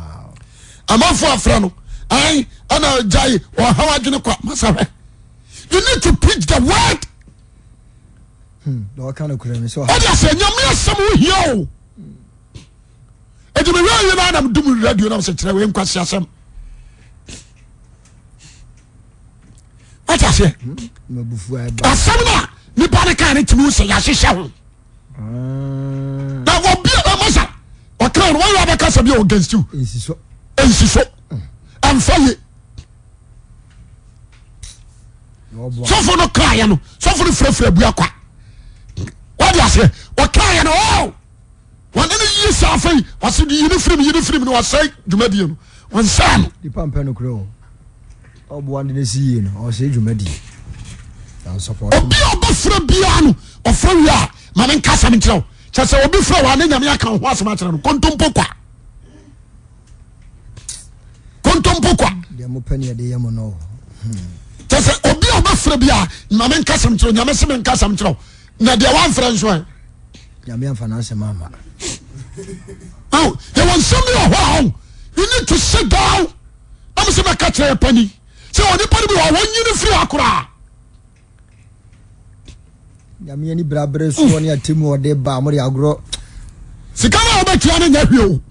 amanfo afrɛ no ɛn ɛna gyae ɔhaw adwene kwa masa hwɛ you need to preach the word. Ɔde asɛ nyame asɛm ho hia o. Ɛti mehwɛ yi na nam dum radio nam sɛ kyerɛ wei nkwasi asɛm. Wate aseɛ? Asɛm no a nipa no kaa no tumi wo sɛ yɛahyehyɛ ho. Na obi a ɛma sa ɔka no wɔyɛ abɛka sɛ bi a against you. Nsi so. Ɛmfa ye. Sɔfo no kaayɛ no sɔfo no firafira abua kwa. Wate aseɛ? Ɔkaayɛ no oh! Wɔne no yi saa afei wɔsi yi ne firim yi ne firim na wɔsɛe dwumadie no wɔnsɛe no. Nipa mpɛ no korɛ o ɔboa de n'asi yie no ɔsɛe dwumadie. Obi a ɔbɛfrɛ biara no ɔfrɛ wie a ma me nka asɛm nkyerɛ wo kyɛ sɛ obi frɛ wo a ne nyame aka wo ho asɛm akyerɛ no kontompo kwa kontompo kwa. Deɛ mopɛ ne yɛde yɛ mo no. Kyɛ sɛ obi a ɔbɛfrɛ biara ma me nka asɛm nkyerɛ wo nyame se me nka asɛm nkyerɛ wo na deɛ wamfrɛ nso ɛ. Nyame amfa n'asɛm amma. Oh, yɛwɔ nsɛm bi wɔ hɔ a oh, you need to sit down. Na mo sɛ mɛka kyerɛ yɛ pani sɛ onipa no bi wɔ hɔ wɔnyini firi hɔ koraa. Nyame ani brabere soɔ ne atemu ɔde ba mo de agorɔ. Sika no a wobɛtua no nyɛ hwee o.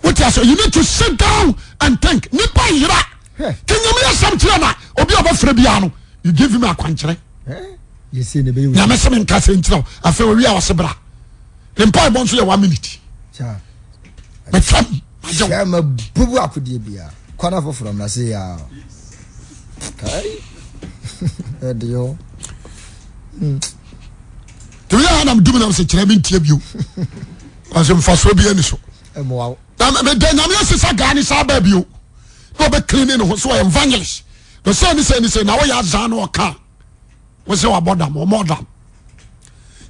Wote ase you need to sit down and think. Nipa yera. Ka Nyame asɛm kyerɛ na obi a ɔbɛfrɛ biara no you give him akwankyerɛ. Nyame sɛ menka sɛ nkyerɛ wo afei owie a ɔse bra. Ne mpaebɔ nso yɛ one minute. Metwam magye wo. Ma bubu akodeɛ bia kwan afoforɔ mmra se ya. Kai. Ɛde yo. Tèmi yɛ anam dum nam sɛ kyerɛ mi ntie bio. Ɔsɛ nfasoɔ bi ani so. Ɛmoa wo. Na meda nyame ase sɛ gaa ne saa baa bio na ɔbɛ clean ne ho so ɔyɛ evangelist na sɛ ne sɛ ne sɛ na ɔyɛ azan na ɔka wo sɛ wabɔ dam ɔmɔ dam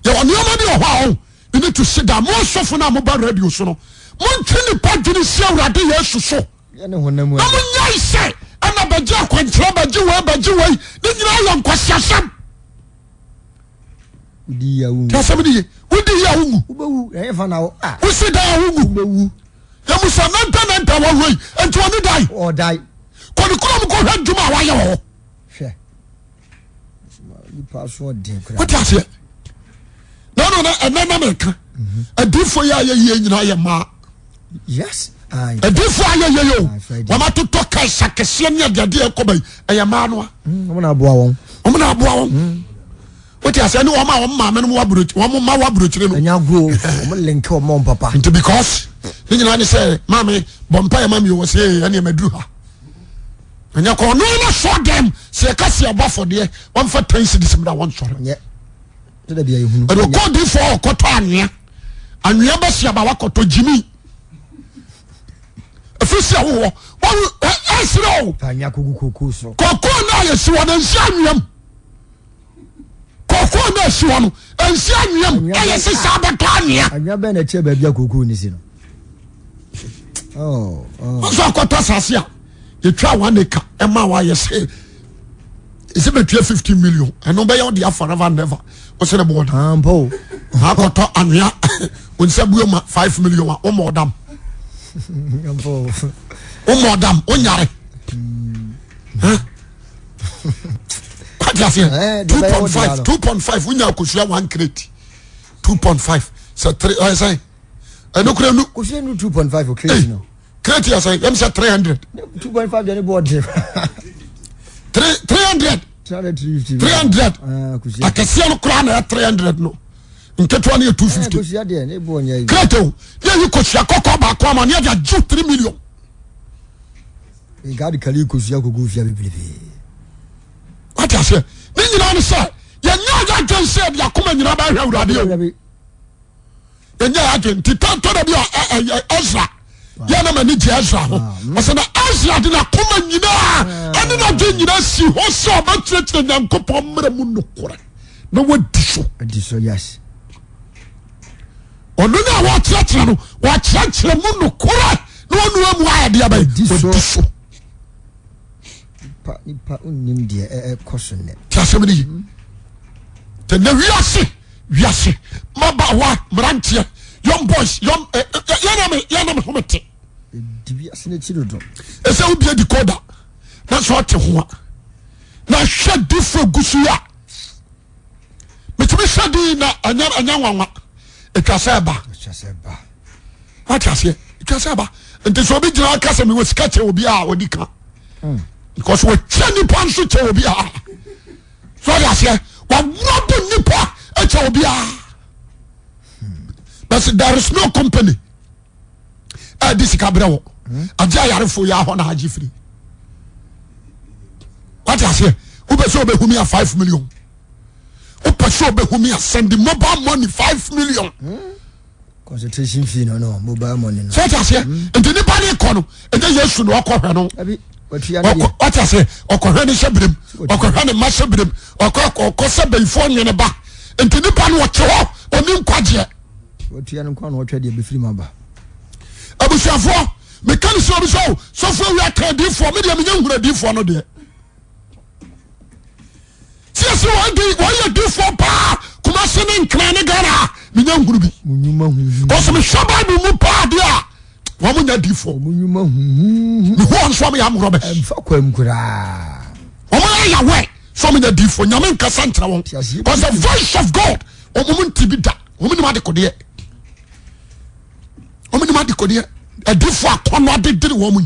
yɛwɔ nneɛma bi wɔ hɔ a ɔn you need to sit down mo asɔfo no a moba radio so no montwe nipa dwene si awurade yesu so na monyae sɛ ɛna bɛgye akwankyerɛ bɛgye wei bɛgye wei ne nyinaa yɛ nkwaseasɛm Wodi Tí asɛm ni ye. Wodi yi a wonwu. Wobɛwu. Ɛyɛ fa na wo. Ah. Wosi dan a wonwu. Wobɛwu. Yɛmu sɛ nanta nanta wɔwɔ yi. Nti wɔne dan. Ɔdan. Kɔ ne kurom kɔhwɛ adwuma a wayɛ wɔ hɔ. Hwɛ. Nipa so ɔden koraa. Wote aseɛ? Na no na ɛnɛ na meka. Adiifoɔ yi a yɛyie nyinaa yɛ mmaa. Yes. Adiifoɔ a yɛyɛ yɛ o. Wɔn atotɔ cars akɛseɛ ne adeadeɛ ɛkɔ ba yi ɛyɛ mmaa no a. Wɔn na aboa wɔn. Wɔn na aboa wɔn. Wote aseɛ ne wɔn a wɔn maame no wɔn mma wɔ aburokyire no. Ɛnyɛ agorɔ wɔn linki wɔn mɔ papa. Nti because ne nyinaa ne sɛ maame bɔ mpa yɛ maame wɔ sɛ ɛne ɛmɛ duru ha. Ɛnyɛ kɔ ɔno na sɔ dɛm sɛ yɛka sɛ ɛbɔ afɔdeɛ wɔmfa ten cedis mra wɔn sɔre. Nyɛ. Ɛdɛ bi ayɛ hunu. Ɛdɛ ɔkɔ difoɔ ɔkɔtɔ anwea anwea bɛsi aba wakɔtɔ gyimi. Efisi ahohɔ wɔn ɛsrɛ o. Anwea kogu koko so. Koko na yɛsi wɔn nsi anwea mu. Koko na esi hɔ no nsi anwea mu ɛyɛ sisa abɛtɔ anwea. Anwea bɛn na ɛkyɛ baabi a koko ni si no. Oh, oh. Nso akɔtɔ asase a yɛtwa one acre ɛma wa yɛ sɛ ɛsɛ bɛtua 15 million ɛno bɛyɛ wode forever and ever wo sɛ ne boɔ da Ampa o. akɔtɔ anwea wo nsa bue ma 5 million a woma ɔdam Ampa o. woma ɔdam wonyare wate aseɛ 2.5 2.5 wonya akosua one crate 2.5 sɛ 3 ɛyɛ sɛn ɛno kura nu Kosua nu 2.5 o crate no. crate yɛ sɛn yɛm sɛ 300 2.5 deɛ ne boɔ den. 300. 300 akɛseɛ no koraa na ɛyɛ 300 no nketewa no yɛ 250 crate o ne yɛyi kosua kɔkɔɔ baako ama ne yɛde agye 3 million. Nka kali kosua kogu fia bebrebe. Wate aseɛ ne nyinaa ne sɛ yɛnyɛ yɛ adwen sɛ yɛde akoma nyinaa bɛhwɛ awurade o yɛnyɛ yɛ adwen nti tɔntɔ da bi a Ezra yɛ na m'ani gye Ezra ho ɔsɛ na Ezra de n'akoma nyinaa ɛne n'adwen nyinaa si hɔ sɛ ɔbɛkyerɛkyerɛ Nyankopɔn mmerɛ mu nokorɛ na wadi so. Adi so yes. Ɔno na wɔkyerɛkyerɛ no wɔkyerɛkyerɛ mu nokorɛ na ɔno amu ayɛ deɛ bɛyɛ wadi so. Nipa nipa nnim deɛ ɛkɔ so nnɛ. Ti asɛm ni yi. Tɛ na wiase wiase mmabaawa mmeranteɛ young boys young ɛ ɛ yɛn na yɛn na me ho te. Di wiase n'akyi dodo. Ɛsɛ wobie decoder na sɛ ɔte ho a na hwɛ difo gu so yi a metumi hwɛ din na ɛnyɛ ɛnyɛ nwanwa atwa sɛ ɛba. Atwa sɛ ɛba. Wate aseɛ atwa sɛ ɛba nti sɛ obi gyina aka sɛ mewɔ sika kyɛ obi a ɔdi ka because wɔkyɛ nipa nso kyɛ obi a so ɔde aseɛ wɔworɔ bo nipa kyɛ obi a but there is no company a di sika brɛ wɔ agye ayarefo yɛ ahɔ na agye firi wate aseɛ wopɛ sɛ wobɛhu mi a 5 million wopɛ sɛ wobɛhu mi a send mobile money 5 million mm. Consultation fee no no mobile money no. Sɛ ɔte aseɛ mm. nti nipa ne kɔ no ɛnyɛ Yesu na ɔkɔ hwɛ no. Ɔte aseɛ ɔkɔhwɛ ne hyɛ birem ɔkɔhwɛ ne mma hyɛ birem ɔkɔ ɔkɔ sɛ bɛyifoɔ nwene ba nti nipa no ɔte hɔ ɔni nkwagyeɛ. Watua no nkwa na ɔtwa deɛ bɛfiri mu aba. Abusuafoɔ meka ne sɛ obi sɛ sɔfoɔ awia ka adiifoɔ me deɛ menya nhunu adiifoɔ no deɛ. Siesie wɔn di wɔn yɛ difoɔ paa Kumasi ne Nkran ne Ghana a menya nhunu bi. Kɔsɛ mehwɛ Bible mu paa deɛ a wɔn nya difoɔ. Mehu wɔn nso wɔn yɛ amorɔbɛ. Ɛnfa kwan koraa. Wɔn yɛ yawɛ so wɔn nya difoɔ Nyame nkasa nkyerɛ wɔn. Cause the voice of God wɔn mu nti bi da wɔn nim adekodeɛ. Wɔn nim adekodeɛ. Adifoɔ akɔnɔ adedere wɔn mu.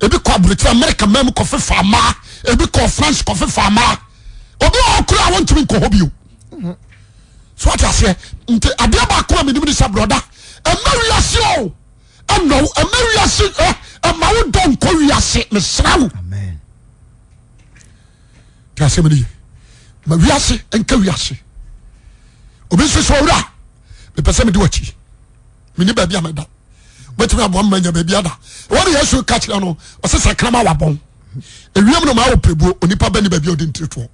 Ebi kɔ aburokyire America man mu kɔfefa mmaa, ebi kɔ France kɔfefa mmaa. Obi wɔ hɔ koraa a wɔntumi nkɔ hɔ bio. So wate aseɛ? Nti adeɛ baako a menim ne sɛ brɔda, ɛma wiase o, ɛnɔ wo, ɛma wiase ɛ, ɛma wo dɔ nkɔ wiase, mesrɛ wo. Te asɛm no ye. Ma wiase nka wiase. Obi nso sɛ owura, mepɛ sɛ mede w'akyi. Meni baabi a mɛda. Wobɛtumi aboa mma nya baabi ada. Ɛwɔ ne Yesu ka kyerɛ no, ɔsɛ sɛ krama wabɔn. Ewiem no maa wɔ pirebuo, onipa bɛ ne baabi a ɔde ntiri toɔ.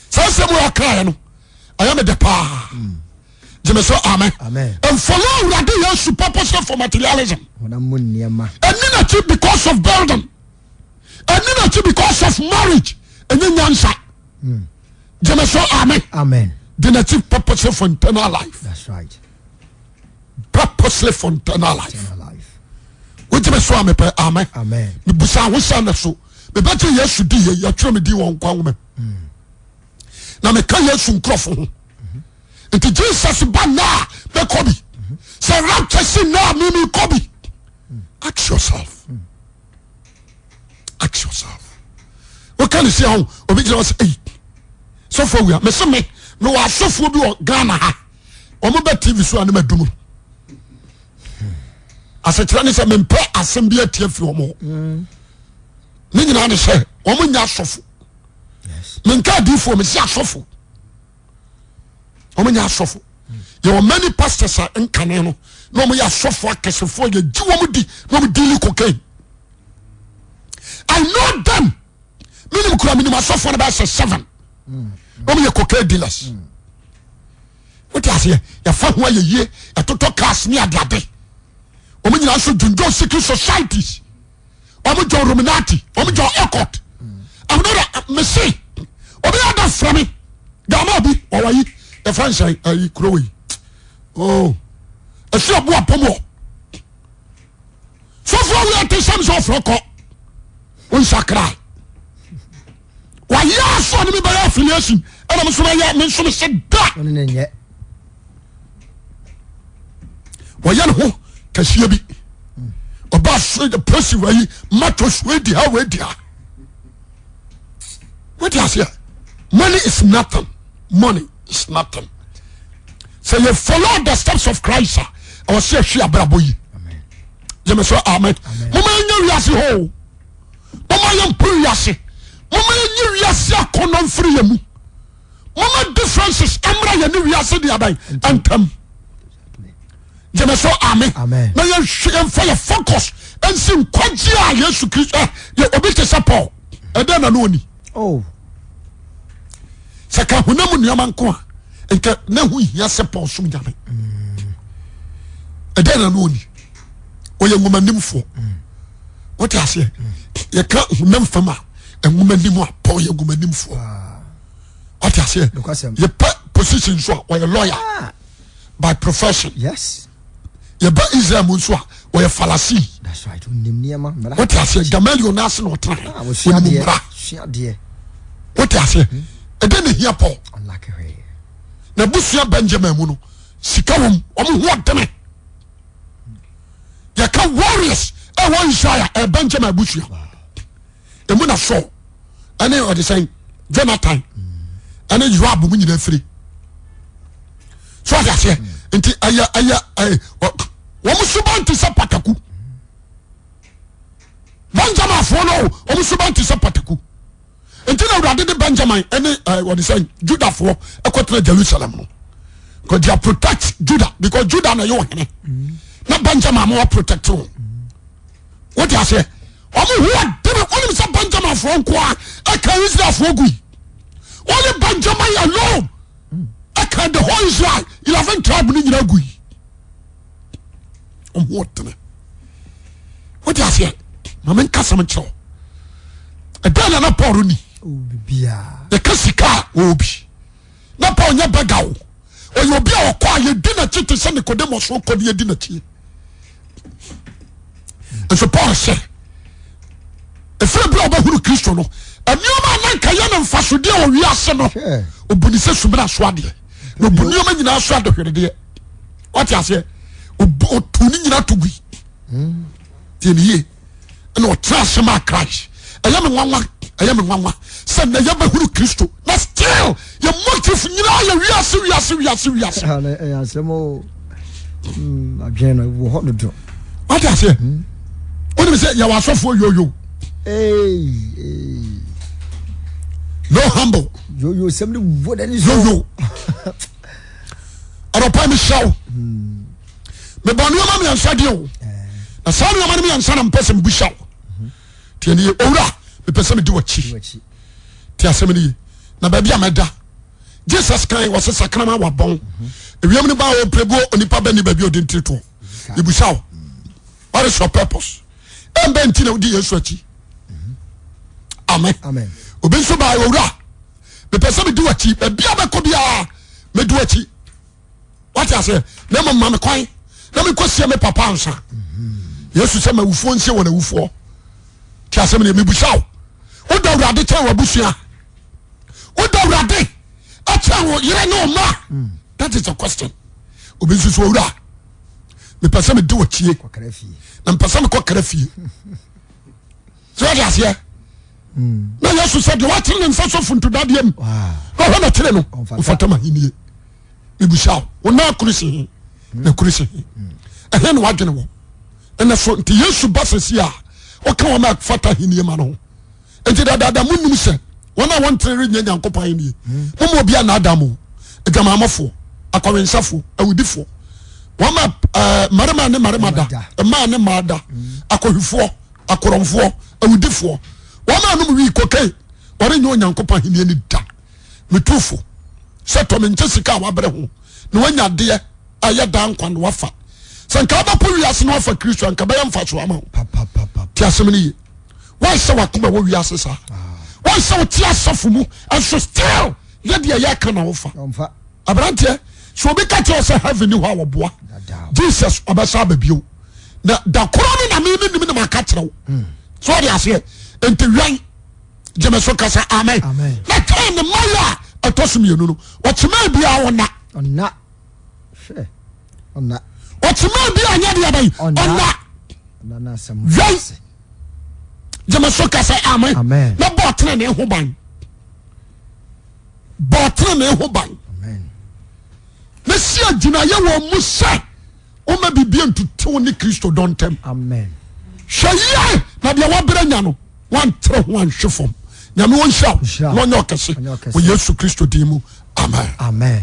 Saa asɛm a ɔkaeɛ no, ɛyɛ me dɛ paa. Gyeme so amen. And follow Awurade Yesu purposely for materialism. Ɛni n'akyi because of building. Ɛni n'akyi because of marriage. Ɛnyɛ nyansa. Gyeme so amen. Amen. Di n'akyi purposely for internal life. That's right. Purposely for internal life. Wogyeme so a mepɛ amen. Amen. Mebusa ahohyɛ na so. Mebɛgye Yesu di yɛ yɛtwerɛ me din wɔ nkwa nwoma mu. Na meka Yesu nkurɔfo ho. Nti Jesus ba nna a mɛkɔ bi. Sɛ rapture si nna a mimi kɔ bi. Ask yourself. Ask yourself. Woka ne si ho obi gyina hɔ sɛ ei sɔfo awia mese me mewɔ asɔfoɔ bi wɔ Ghana ha wɔn bɛ TV so a ne ma dum no. Asekyerɛ ne sɛ mempɛ asɛm bi atie firi wɔn hɔ. Ne nyinaa ne sɛ wɔn nyɛ asɔfo. Menka adiifoɔ mese asɔfo. Wɔn nyɛ asɔfo. Yɛwɔ many pastors a nkane no na wɔn yɛ asɔfo akɛsefoɔ yɛgye wɔn di na wɔn deal cocaine. I know them. Menim kura menim asɔfoɔ no bɛyɛ sɛ seven. Wɔn yɛ cocaine dealers. Wote aseɛ yɛfa ho ayɛ yie yɛtotɔ cars ne adeade. Wɔn nyinaa nso dwendwen secret societies. Wɔn jɔ Illuminati wɔn jɔ occult. Àwọn ọ̀dà mese obi ada fira mi gama bi ɔwɔ yi yɛfrɛ nsɛn ayi kuro wɔ yi oh efi ɔbo apɔm wɔ sɔfo awi ate sɛm sɛ ɔfrɛ kɔ nsakra wayɛ aso ɔne mi bɛyɛ affiliation ɛna mi nso bɛyɛ mi nso mi se da wɔyɛ ne ho kɛseɛ bi ɔba so the press ayi matos wei di ha wei di ha. Wote aseɛ? Money is nothing. Money is nothing. Sɛ yɛ follow the steps of Christ a, ɛwɔ sɛ yɛhwe abrabɔ yi. Gyeme so amen. Moma yɛnyɛ wiase hɔ o. Moma yɛmpo wiase. Moma yɛnyi wiase akɔnnɔ mfiri yɛ mu. Moma differences mmra yɛne wiase de aban ntam. Gyeme so amen. Na yɛmfa yɛ focus nsi nkwagye a Yesu Kristo eh, yɛ obi te sɛ Paul. Ɛdɛn na no oni? Oh. Sɛ ka honam nneɛma nko a nka na ho hia sɛ Paul som Nyame. Ɛdɛn na no oni? Ɔyɛ nwomanimfoɔ. Wote aseɛ? Yɛka honam fam a nwomanim a Paul yɛ nwomanimfoɔ. Wote aseɛ? Yɛpɛ position so a ɔyɛ lawyer. Ah. By profession. Yes. Yɛba Israel mu nso a ɔyɛ Falasii. That's right. Onim nneɛma mmara. Wote aseɛ? Gamaliel n'ase na ɔtena. Ah, Onim mmara. Wote aseɛ? Ɛdɛn na ehia Paul? Ɔlake hwee. Na busua Benjamin mu no sika wɔm wɔn ho ɔdene. Yɛka warriors ɛwɔ Israel ɛyɛ Benjamin abusua. Emu na Saul ɛne ɔde sɛn Jonathan ɛne Joab mu nyinaa firi. So ɔde aseɛ nti ɛyɛ ɛyɛ ɛyɛ wɔn suban te sɛ pataku. Benjamin foɔ no wɔn suban te sɛ pataku. Nti na Awurade de Benjamin ɛne ɛɛ wɔde sɛn Judafoɔ ɛkɔtena Jerusalem no. Because they are protect Judah because Judah na ɛyɛ ɔhene. Na Benjamin mo protect wɔn. Wote aseɛ? Wɔn ho ɔdene wɔn sɛ Benjamin foɔ nko a ɛka Israelfoɔ gui. Only Benjamin alone ɛka the whole Israel 11 tribe no nyinaa gui. Wɔn ho ɔdene. Wote aseɛ? Maame nkasa m kyerɛw. Ɛdɛn na na Paul ni? Yɛka sika a wɔwɔ bi. Na Paul nyɛ bɛga o. Ɔyɛ obi a ɔkɔ a yɛdi n'akyi te sɛ Nicodemus kɔ ne yɛdi n'akyi. Nso Paul sɛ ɛfiri berɛ a ɔbɛhunu Kristo no nneɛma a na nka yɛ no mfasodeɛ wɔ wiase no ɔbu ne sɛ sumina so adeɛ na ɔbu nneɛma nyinaa so adehweredeɛ. Wate aseɛ? Ɔtu ne nyinaa to gui. Tie ne yie. Ɛna ɔtena ase maa Christ. Ɛyɛ me nwanwa, ɛyɛ me nwanwa sɛ na yɛbɛhunu Kristo na still yɛ motive nyinaa yɛ wiase wiase wiase wiase. Ɛyɛ asɛm o. Hmm, adwene no wɔ hɔ dodo. Wate aseɛ? Hmm. Wonim sɛ yɛwɔ asɔfoɔ yoyo. No humble. Yoyo sɛm ne wɔ n'ani so. Yoyo. Ɔdɔpa mi hyɛ wo. Hmm. Mebɔ nneɛma mmiɛnsa deɛ o. Na saa nneɛma no mmiɛnsa na mpɛ sɛ mebusa wo. Tiɛ ne ye owura mepɛ sɛ medi w'akyi. Ti asɛm no ye. Na baabi a mɛda Jesus kan wɔ sɛ sakrama wabɔn. Ewiem no ba a ɔmprɛbuo onipa bɛni baabi a ɔde ntiri toɔ. Mebusa wo. What is your purpose? Ɛmbɛ nti na wodi Yesu akyi. Amen. Obi nso baa owura mepɛ sɛ medi w'akyi baabi a bɛkɔ biara medi w'akyi. Wate aseɛ na mmom ma me kwan na mekɔsie me papa ansa. Yesu sɛ ma awufoɔ nsie wɔn awufoɔ. Te asɛm no mebusa wo. Wodɔ Awurade kyɛn w'abusua. Wodɔ Awurade ɛkyɛn wo yere ne wo mma. That is the question. Obi nso so owura mepɛ sɛ medi w'akyie na mepɛ sɛ mekɔ kra fie. Sɛ wate aseɛ na Yesu sɛ deɛ wakyere ne nsa so funtudadeɛ mu na ɔhwɛ n'akyire no mfata ma henie. Mebusa wo, wo nan koro si he na koro si he? Ɛhe na wadwene wɔ? Ɛna so nti Yesu ba sɛsi a ɔka wɔn a fata ahennie ma no ho. Nti dadaada monim sɛ wɔn a wɔntene rennya Nyankopɔn ahennie. Momma obi annaadaa mo, adwamammɔfoɔ, akɔwensafoɔ, awudifoɔ, wɔn a eh, mmarima ne mmarima da, mmaa ne mmaa da, akɔhwifoɔ, akorɔmfoɔ, awudifoɔ, wɔn a nom wii, kokain, wɔrennya Onyankopɔn ahennie no da. Metu fo sɛ tɔ me nkyɛ sika a wabrɛ ho na wanya adeɛ a ɛyɛ daa nkwa na wafa. Sɛ nka wobɛpo wiase na wafa Kristo a nka bɛyɛ mfaso ama wo. Te asɛm no ye. Why sɛ wakoma wɔ wiase saa? Why sɛ wote asafo mu nso still yɛ deɛ yɛka na wofa? Aberanteɛ sɛ obi ka kyerɛ sɛ heaven ni hɔ a wɔboa Jesus ɔbɛsa aba bio na da koro no na me menim na maka kyerɛ wo. Hmm. So ɔde aseɛ nti wɛn gyeme so kasa amen. Na twɛn ne mmayɛ a ɛtɔ so mmienu no ɔkyema biara ɔna. Ɔna. Hwɛ. Ɔna. Ɔkyema biara nyɛ deɛ bɛyi. Ɔna. Wɛn gyeme so kasa amen. Na bɔ ɔtene ne ho ban. Bɔ ɔtenenee ho ban. Na si agyinaeɛ wɔ mu sɛ woma biribi ntutu wo ne Kristo dɔ ntam. Hwɛ yie na deɛ wabrɛ nya no wantere ho anhwe fam. Nyame ɔnhyira wo na ɔnyɛ ɔkɛse wɔ Yesu Kristo din mu. Amen. Amen.